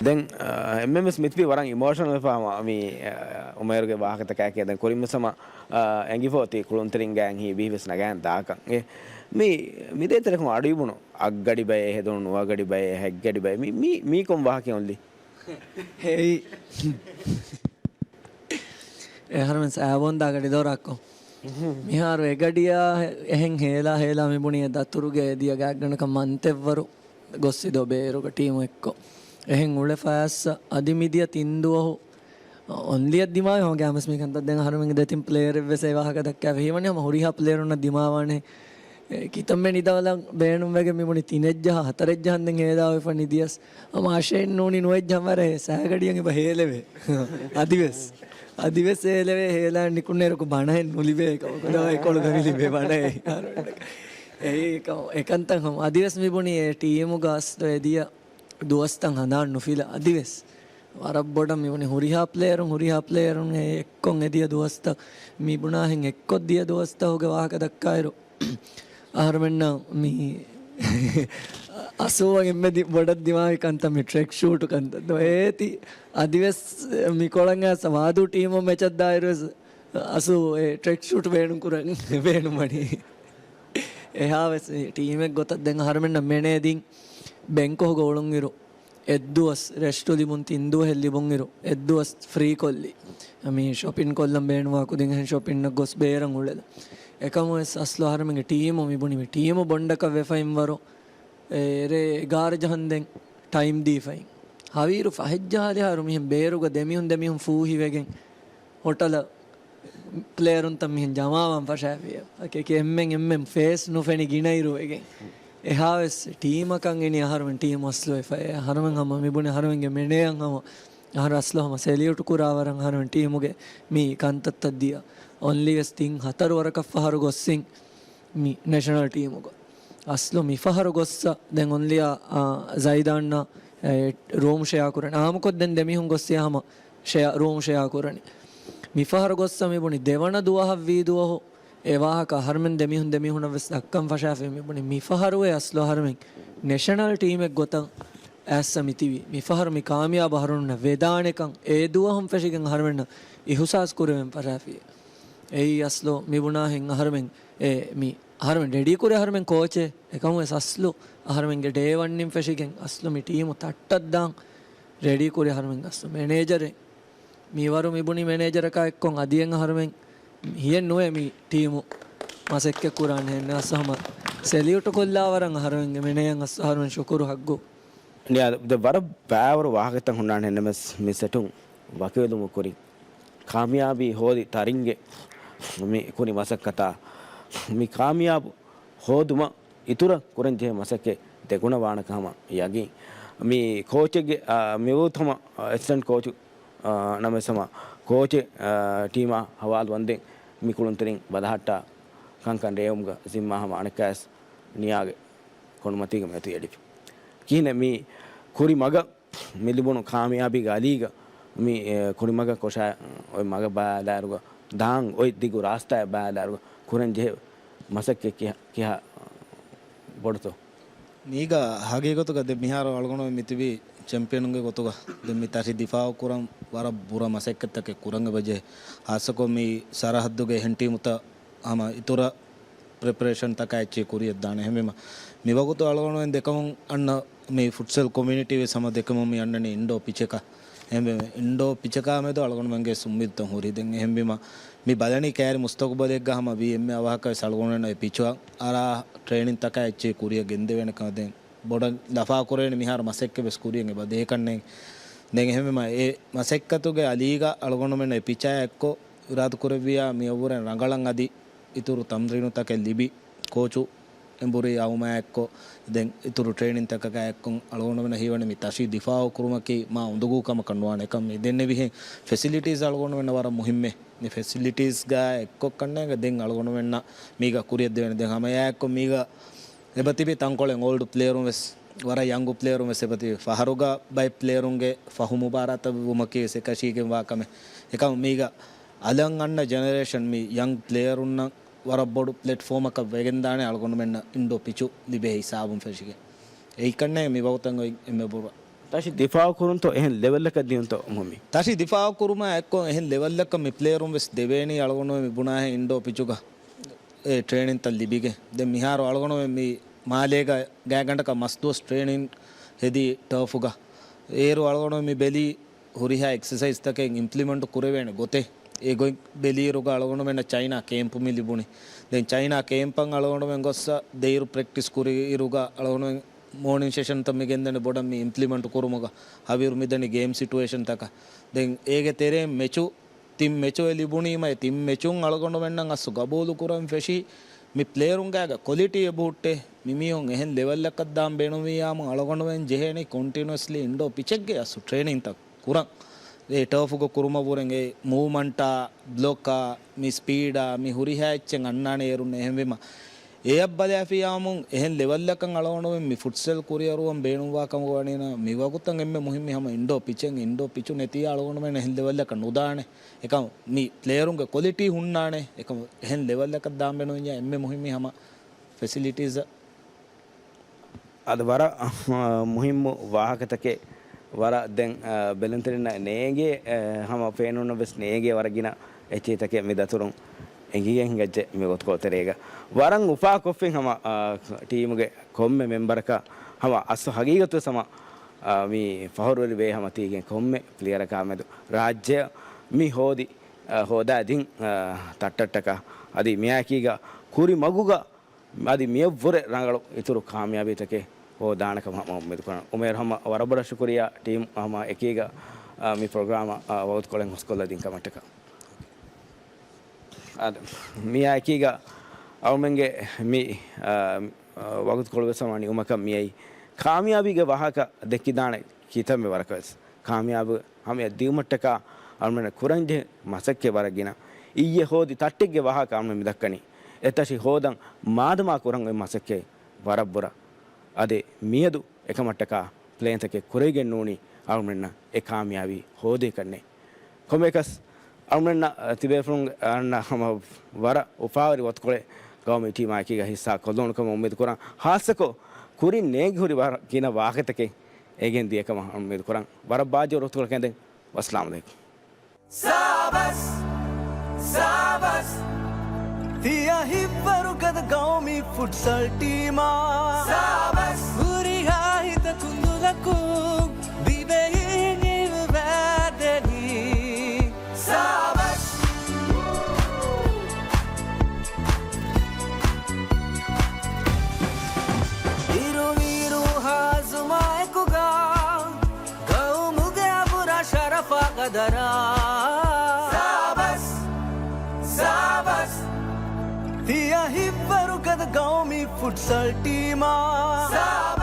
ދެން، އާ، އެންމެން ވެސް މިތިބީ ވަރަށް އިމޯޝަނަލް ވެފަ ހަމަ މި، އާ، އުމޭރުގެ ވާހަކަތަކާއެކޭ. ދެން ކުރިން ވެސް ހަމަ، އާ، އެނގިފަ އޮތީ ކުޅުންތެރިންގާ ހީ ބީހި ވެސް ނަގާން ދާކަން. އެ، މި، މި ދޭތެރެކުން އަޑުއިވުނު އަށްގަޑި ބައެއް ހެދުނު ނުވަ ގަޑި ބައެއް ހެއްގަޑި ބައެއް މި، މި، މީ ކޮން ވާހަކަ އޮންލި؟ ހެއި. އެހަރުމެން ސާބޯންދާ ގަޑި ދޯރާއްކޮ. މިހާރު އެގަޑިއާ އެހެން ހޭލާ ހޭލާ މިބުނީ އެ ދަތުރުގެ އެދިޔަ ގާތްގަނޑަކަށް މަންތެއްވަރު ގޮއްސިދޯ ބޭރުގަ ޓީމު އެއްކޮށް. އެހެން އުޅެފައިސް އަދި މިދިޔަ ތިން ދުވަހު އޮންލިއަށް ދިމާވި ހަމަ ގާމަސް މި ކަންތައް ދެން އަހަރުމެންގެ ދެތިން ޕްލޭޔަރެއް ވެސް އެ ވާހަކަ ދައްކާފަ ހީވަނީ ހަމަ ހުރިހާ ޕްލޭޔަރުންނަށް ދިމާވާނެ. އެ، ކިތަންމެ ނިދަވަލަށް ބޭނުންވެގެން މިބުނި ތިނެއްޖަހާ ހަތަރެއްޖަހަން ދެން ހޭލާ އޮތްފަ ނިދިޔަސް. ހަމަ އަށެއް ނޫނީ ނުވެއްޖަހަން ވަރަށް އެ ސައިގަޑިއަށް އެބަ ހޭލެވޭ. އަދިވެސް. އަދިވެސް ހޭލެވޭ ހޭލާ ނިކުންނޭރަކު ބަނަހެއް ނުލިބޭ ކަމަކު ދާ އެކޮޅު ދަރި ލިބޭ ބަނައެއް. އެ ކަ-، އެކަންތައް ހަމަ. އަދިވެސް މިބުނީ އެ ޓީމުގަ އަސްލު އެދިޔަ ދުވަސްތައް ހަނދާން ނުފިލާ. އަދިވެސް ވަރަށް ބޮޑަށް މިބުނީ ހުރިހާ ޕްލޭޔަރުން، ހުރިހާ ޕްލޭޔަރުން އެ އެއްކޮށް އެދިޔަ ދުވަސްތައް މިބުނާހެން އެއްކޮށް ދިޔަ ދުވަސްތަކުގެ ވާހަކަ ދައްކާއިރު. އަހަރުމެންނަށް މި އަސޫ އެންމެ ދި-، ބޮޑަށް ދިމާވި ކަންތައް މި ޓްރެކް ޝޫޓު ކަންތައް ދޯ. އޭތި އަދިވެސް މި ކޮޅަށް އައިސް ވާދޫ ޓީމު މެޗަށް ދާއިރުވެސް އަސޫ އެ ޓްރެކް ޝޫޓް ބޭނުން ކުރަން ބޭނުންވަނީ. އެހާވެސް ޓީމެއް ގޮތަށް ދެން އަހަރުމެންނަށް މެނޭދިން ބެންކޮކުގަ އުޅުންއިރު އެއްދުވަސް ރެސްޓު ލިބުން ތިން ދުވަހެއް ލިބުންއިރު އެއްދުވަސް ފްރީ ކޮށްލި. މި ޝޮޕިން ކޮށްލަން ބޭނުންވާ ކުދިން އެހެން ޝޮޕިންއަށް ގޮސް ބޭރަށް އުޅެލަ. އެކަމުވެސް އަސްލު އަހަރުމެންގެ ޓީމު މިބުނި މި ޓީމު ބޮންޑަކަށް ވެފައިންވަރު އެ ރޭ އެގާރަ ޖަހަންދެން ޓައިމް ދީފައި. ހަވީރު ފަހެއްޖަހާލިހާރު މިހެން ބޭރުގަ ދެމިހުން ދެމިހުން ފޫހިވެގެން ހޮޓަލަށް ޕްލޭޔަރުންތައް މިހެން ޖަމާވާން ފަށާފިއްޔާ. އެކި އެންމެން އެންމެން ފޭސް ނުފެނި ގިނައިރުވެގެން. އެހާވެސް ޓީމަކަށް އިނީ އަހަރުމެން ޓީމު އަސްލުވެފައޭ. އަހަރުމެން ހަމަ މިބުނި އަހަރުމެންގެ މެނޭއަށް ހަމަ އަހަރު އަސްލު ހަމަ ސެލިއުޓު ކުރާ ވަރަށް އަހަރުމެން ޓީމުގެ މި ކަންތައްތައް ދިޔަ. އޮންލީ ވެސް ތިން ހަތަރު ވަރަކަށް ފަހަރު ގޮއްސިން މި ނެޝަނަލް ޓީމުގަ. އަސްލު މިފަހަރު ގޮއްސަ ދެން އޮންލިއާ، އާ، ޒައިދާންނާ، އެ، ރޫމް ޝެއާ ކުރަން. އާމުކޮށް ދެން ދެމީހުން ގޮއްސިޔާ ހަމަ ޝެއާ، ރޫމް ޝެއާ ކުރަނީ. މިފަހަރު ގޮއްސަ މިބުނި ދެވަނަ ދުވަހަށް ވީ ދުވަހު އެ ވާހަކަ އަހަރުމެން ދެމީހުން ދެމީހުނަށް ވެސް ދައްކަން ފަށާފައި މިބުނި. މިފަހަރުވެ އަސްލު އަހަރުމެން ނެޝަނަލް ޓީމެއް ގޮތަށް އައިސްސަ މިތިބީ. މިފަހަރު މި ކާމިޔާބު އަހަރުންނަށް ވެދާނެކަން އެ ދުވަހުން ފެށިގެން އަހަރުމެންނަށް އިހުސާސް ކުރެވެން ފަށާފި. އެއީ އަސްލު މިބުނާހެން އަހަރުމެން އެ މި އަހަރުމެން ރެޑީ ކުރި އަހަރުމެން ކޯޗެއް. އެކަމުވެސް އަސްލު އަހަރުމެންގެ ޑޭ ވަންނިން ފެށިގެން އަސްލު މި ޓީމު ތައްޓަށްދާން ރެޑީ ކުރި އަހަރުމެން އަސްލު މެނޭޖަރެއް. މިވަރު މިބުނި މެނޭޖަރަކާ އެއްކޮށް އަދިއެއް އަހަރުމެން ހިޔެއް ނުވޭ މި ޓީމު މަސައްކަތް ކުރާނެ ހެން އަސް ހަމަ ސެލިއުޓު ކޮށްލާ ވަރަށް އަހަރުމެންގެ މެނޭއަށް އަސް އަހަރުމެން ޝުކުރު ހައްގު. ނިޔާ، ދެ ވަރަށް ބާވަރު ވާހަކަތައް ހުންނާނެ ހެންނަމެސް މި ސެޓުން ވަކިވެލުމުގެ ކުރިން ކާމިޔާބީ ހޯދި ތަރިންގެ މި ކުރި މަސައްކަތާ މި ކާމިޔާބު ހޯދުމަށް އިތުރަށް ކުރަން ޖެހޭ މަސައްކަތް ދެގުނަ ވާނެކަން ހަމަ ޔަގީން. މި ކޯޗެއްގެ، އާ، މިވަގުތު ހަމަ އެސިސްޓެންޓް ކޯޗު، އާ، ނަމަވެސް ހަމަ ކޯޗެއް، އާ، ޓީމާ ހަވާލު ވަންދެން މި ކުޅުންތެރިން ބަލަހައްޓާ ކަންކަން ރޭވުމުގަ ޒިންމާ ހަމަ އަނެއްކާވެސް ނިޔާގެ ކޮނޑުމަތީގަ މެދު އެޅިފި. ކިހިނެއް މި ކުރި މަގަށް މި ލިބުނު ކާމިޔާބީގެ އަލީގަ މި، އެ، ކުރިމަގަށް ކޮށާ އޮތް މަގަށް ބަލާއިރުގަ ދާން އޮތް ދިގު ރާސްތާއެއް ބަލާއިރުގަ ކުރަން ޖެހޭ މަސައްކަތް ކިހާ، ކިހާ ބޮޑުތޯ؟ މީގަ ހަގީގަތުގަ ދެ މިހާރު އަޅުގަނޑު މިތިބީ ޗެމްޕިއަނުންގެ ގޮތުގަ ދެ މި ތަށި ދިފާއު ކުރަން ވަރަށް ބުރަ މަސައްކަތްތަކެއް ކުރަން އެބަޖެހޭ. ހާއްސަކޮށް މި ސަރަހައްދުގެ އެހެން ޓީމުތައް ހަމަ އިތުރަށް ޕްރެޕަރޭޝަންތަކާ އެއްޗެއް ކުރިއަށްދާނެ. އެހެންވީމަ، މިވަގުތު އަޅުގަނޑުމެން ދެކަމުން އަންނަ މި ފުޓްސަލް ކޮމިއުނިޓީ ވެސް ހަމަ ދެކަމުން މި އަންނަނީ އިންޑޯ ޕިޗަކަށް. އެހެންވެ، އިންޑޯ ޕިޗަކާ މެދު އަޅުގަނޑުމެންގެ އުއްމީދުތައް ހުރި. ދެން އެހެންވީމަ، މި ބަލަނީ ކައިރި މުސްތަގުބަލެއްގަ ހަމަ ވީ އެންމެ އަވަހަކަށް ވެސް އަޅުގަނޑުމެން އެ ޕިޗަށް އަރާ ޓްރޭނިންތަކާ އެއްޗެއް ކުރިއަށް ގެންދެވޭނެ ކަމަށް. ދެން ބޮޑަށް ލަފާކުރެވޭނެ މިހާރު މަސައްކަތް ވެސް ކުރިއަށް އެބަ ދޭކަށްނޭނގެ. ދެން އެހެންވީމަ، އެ މަސައްކަތުގެ އަލީގަ އަޅުގަނޑުމެން އެ ޕިޗާ އެއްކޮށް އިރާދަކުރެއްވިޔާ މިއަށްވުރެން ރަނގަޅަށް އަދި އިތުރު ތަމްރީނުތަކެއް ލިބި، ކޯޗު އެނބުރި އައުމާ އެއްކޮށް، ދެން އިތުރު ޓްރޭނިންތަކަކާ އެއްކޮށް އަޅުގަނޑުމެންނަށް ހީވަނީ މި ތަށި ދިފާއު ކުރުމަކީ މާ އުނދަގޫ ކަމަކަށް ނުވާނެ. އެކަމް މި ދެންނެވިހެން ފެސިލިޓީސް އަޅުގަނޑުމެންނަށް ވަރަށް މުހިއްމޭ. މި ފެސިލިޓީސްގަ އެއްކޮށް ކަންނޭނގެ ދެން އަޅުގަނޑުމެންނަށް މީގަ ކުރިއަށް ދެވޭނެ. ދެން ހަމަ އެއާ އެއްކޮށް މީގަ އެބަތިބި ތަންކޮޅެއް އޯލްޑް ޕްލޭޔަރުން ވެސް، ވަރަށް ޔަންގު ޕްލޭޔަރުން ވެސް އެބަތިބި. ފަހަރުގަ ބައެއް ޕްލޭޔަރުންގެ ފަހުމު ބާރާތައް ވުމަކީ ވެސް އެކަށީގެން ވާ ކަމެއް. އެކަމް މީގަ އަލަށް އަންނަ ޖެނެރޭޝަން މި ޔަންގް ޕްލޭޔަރުންނަށް ވަރަށް ބޮޑު ޕްލެޓްފޯމަކަށް ވެގެންދާނެ އަޅުގަނޑުމެންނަށް އިންޑޯ ޕިޗު ލިބޭ ހިސާބުން ފެށިގެން. އެއީކަންނޭ މި ވަގުތަށް އޮތް އެންމެ ބުރަ. ތަށި ދިފާއު ކުރުންތޯ އެހެން ލެވެލްއަކަށް ދިޔުންތޯ މުހި؟ ތަށި ދިފާއު ކުރުމާ އެއްކޮށް އެހެން ލެވެލްއަކަށް މި ޕްލޭޔަރުން ވެސް ދެވޭނީ އަޅުގަނޑުމެން މި ބުނާހެން އިންޑޯ ޕިޗުގަ އެ ޓްރޭނިންތައް ލިބިގެން. ދެން މިހާރު އަޅުގަނޑުމެން މި މާލޭގަ ގާތްގަނޑަކަށް މަސްދުވަސް ޓްރޭނިން ހެދީ ޓަރފުގަ. އޭރު އަޅުގަނޑު މި ބެލީ ހުރިހާ އެކްސަސައިޒްތަކެއް އިމްޕްލިމެންޓް ކުރެވޭނެ ގޮތެއް. އެ ގޮތް ބެލިއިރުގަ އަޅުގަނޑުމެންނަށް ޗައިނާ ކޭމްޕު މި ލިބުނީ. ދެން ޗައިނާ ކޭމްޕަށް އަޅުގަނޑުމެން ގޮއްސަ ދެއިރު ޕްރެކްޓިސް ކުރިއިރުގަ އަޅުގަނޑުމެން މޯނިން ސެޝަންތައް މި ގެންދަނީ ބޮޑަށް މި އިމްޕްލިމެންޓް ކުރުމުގަ. ހަވީރު މިދަނީ ގޭމް ސިޓުއޭޝަންތަކަށް. ދެން އޭގެ ތެރެއިން މެޗު ތިން މެޗު އެ ލިބުނީމަ، އެ ތިން މެޗުން އަޅުގަނޑުމެންނަށް އަސް ގަބޫލު ކުރަން ފެށި، މި ޕްލޭޔަރުންގާގަ ކޮލިޓީ އެބަހުއްޓޭ. މި މީހުން އެހެން ލެވެލްއަކަށް ދާން ބޭނުންވިއްޔާމު އަޅުގަނޑުމެން ޖެހޭނީ ކޮންޓިނުއަސްލީ އިންޑޯ ޕިޗެއްގެ އަސް ޓްރޭނިންތައް ކުރަން. އެ ޓަރފުގަ ކުރުމަށްވުރެން އެ މޫވްމަންޓާ، ބްލޮކާ، މި ސްޕީޑާ، މި ހުރިހާ އެއްޗެއް އަންނާނެ އޭރުން. އެހެންވީމަ، އެއަށް ބަލާފިޔާމުން އެހެން ލެވެލްއަކަށް އަޅުގަނޑުމެން މި ފުޓްސަލް ކުރިއަރުވަން ބޭނުންވާ ކަމަށް ވަނީނަ، މިވަގުތަށް އެންމެ މުހިއްމީ ހަމަ އިންޑޯ ޕިޗެއް. އިންޑޯ ޕިޗު ނެތިޔާ އަޅުގަނޑުމެން އެހެން ލެވެލްއަކަށް ނުދާނެ. އެކަމް މި ޕްލޭޔަރުންގެ ކޮލިޓީ ހުންނާނެ. އެކަމް އެހެން ލެވެލްއަކަށް ދާން ބޭނުންވިއްޔާ އެންމެ މުހިއްމީ ހަމަ ފެސިލިޓީސް. އަދި ވަރަށް، އަ، މުހިއްމު ވާހަކަތަކެއް، ވަރަށް ދެން، އަ، ބެލުންތެރިންނަށް ނޭނގޭ، އަ، ހަމަ ފެނުންނަށް ވެސް ނޭނގޭ ވަރަށް ގިނަ އެއްޗެހިތަކެއް މި ދަތުރުން އެނގިގެން ހިނގައްޖެ މި ވަގުތުކޮޅު ތެރޭގަ. ވަރަށް އުފާކޮށްފިން ހަމަ، އަ، ޓީމުގެ ކޮންމެ މެމްބަރަކަށް ހަމަ އަސްލު ހަގީގަތުވެސް ހަމަ، އަ، މި ފަހުރުވެރި ވޭ ހަމަ ތީގެން ކޮންމެ ޕްލޭޔަރަކާ މެދު ރާއްޖެ މި ހޯދި، އަ، ހޯދާ ދިން، އަ، ތައްޓައްޓަކަށް އަދި މިއާއެކީގަ ކުރި މަގުގަ އަދި މިއަށްވުރެ ރަނގަޅު އިތުރު ކާމިޔާބީތަކެއް ހޯދާނެ ކަމަށް ހަމަ އުއްމީދު ކުރަން. އުމޭރު ހަމަ ވަރަށް ބޮޑަށް ޝުކުރިއްޔާ ޓީމް ހަމަ އެކީގަ، އާ، މި ޕްރޮގްރާމަށް، އާ، ވަގުތުކޮޅެއް ހުސްކޮށްލަދިން ކަމަށްޓަކާ. އާދެ، މިއާ އެކީގަ އަޅުމެންގެ މި، އާ، އާ، ވަގުތުކޮޅު ވެސް ހަމަ ނިމުމަކަށް މިއައީ. ކާމިޔާބީގެ ވާހަކަ ދެއްކިދާނެ ކިތަންމެ ވަރަކަށް ވެސް. ކާމިޔާބު ހަމަޔަށް ދިއުމަށްޓަކާ އަޅުމެންނަށް ކުރަންޖެހޭ މަސައްކަތް ވަރަށް ގިނަ. އިއްޔެ ހޯދި ތައްޓެއްގެ ވާހަކަ އަޅުމެން މި ދައްކަނީ. އެތަށި ހޯދަން މާދަމާ ކުރަން އޮތް މަސައްކަތް ވަރަށް ބުރަ. އަދި މިއަދު އެކަމަށްޓަކާ ޕްލޭންތަކެއް ކުރެވިގެން ނޫނީ އަޅުމެންނަށް އެ ކާމިޔާބީ ހޯދޭކަންނޭ. ކޮންމެއަކަސް އަޅުމެންނަށް ތިބޭފުޅުން އަންނަ ހަމަ ވަރަށް އުފާވެރި ވަގުތުކޮޅެއް ގައުމީ ޓީމާއެކީގަ ހިއްސާ ކޮށްލުނު ކަމަށް އުއްމީދު ކުރަން. ހާއްސަކޮށް ކުރިން ނޭނގި ހުރި ވަރަށް ގިނަ ވާހަކަތަކެއް އެނގެން ދިޔަ ކަމަށް އުއްމީދު ކުރަން. ވަރަށް ބާއްޖަވެރި ވަގުތުކޮޅަކަށް އެނދެން. ވައްސަލާމު ޢަލައިކުމް. ސާބަސް، ސާބަސް. ތިޔަ ހިތްވަރުގަދަ ގައުމީ ފުޓްސަލް ޓީމާ. ސާބަސް. ހުރިހާ ހިތަކުން ދުލަކުން ދިވެހިން އިވާދެނީ. ސާބަސް. އިރު އިރު ހާޒުމާއެކުގަ ގައުމުގެ އަބުރާ ޝަރަފާ ގަދަރާ. ސާބަސް، ސާބަސް. ތިޔަ ހިތްވަރުގަދަ ގައުމީ ފުޓްސަލް ޓީމާ. ސާ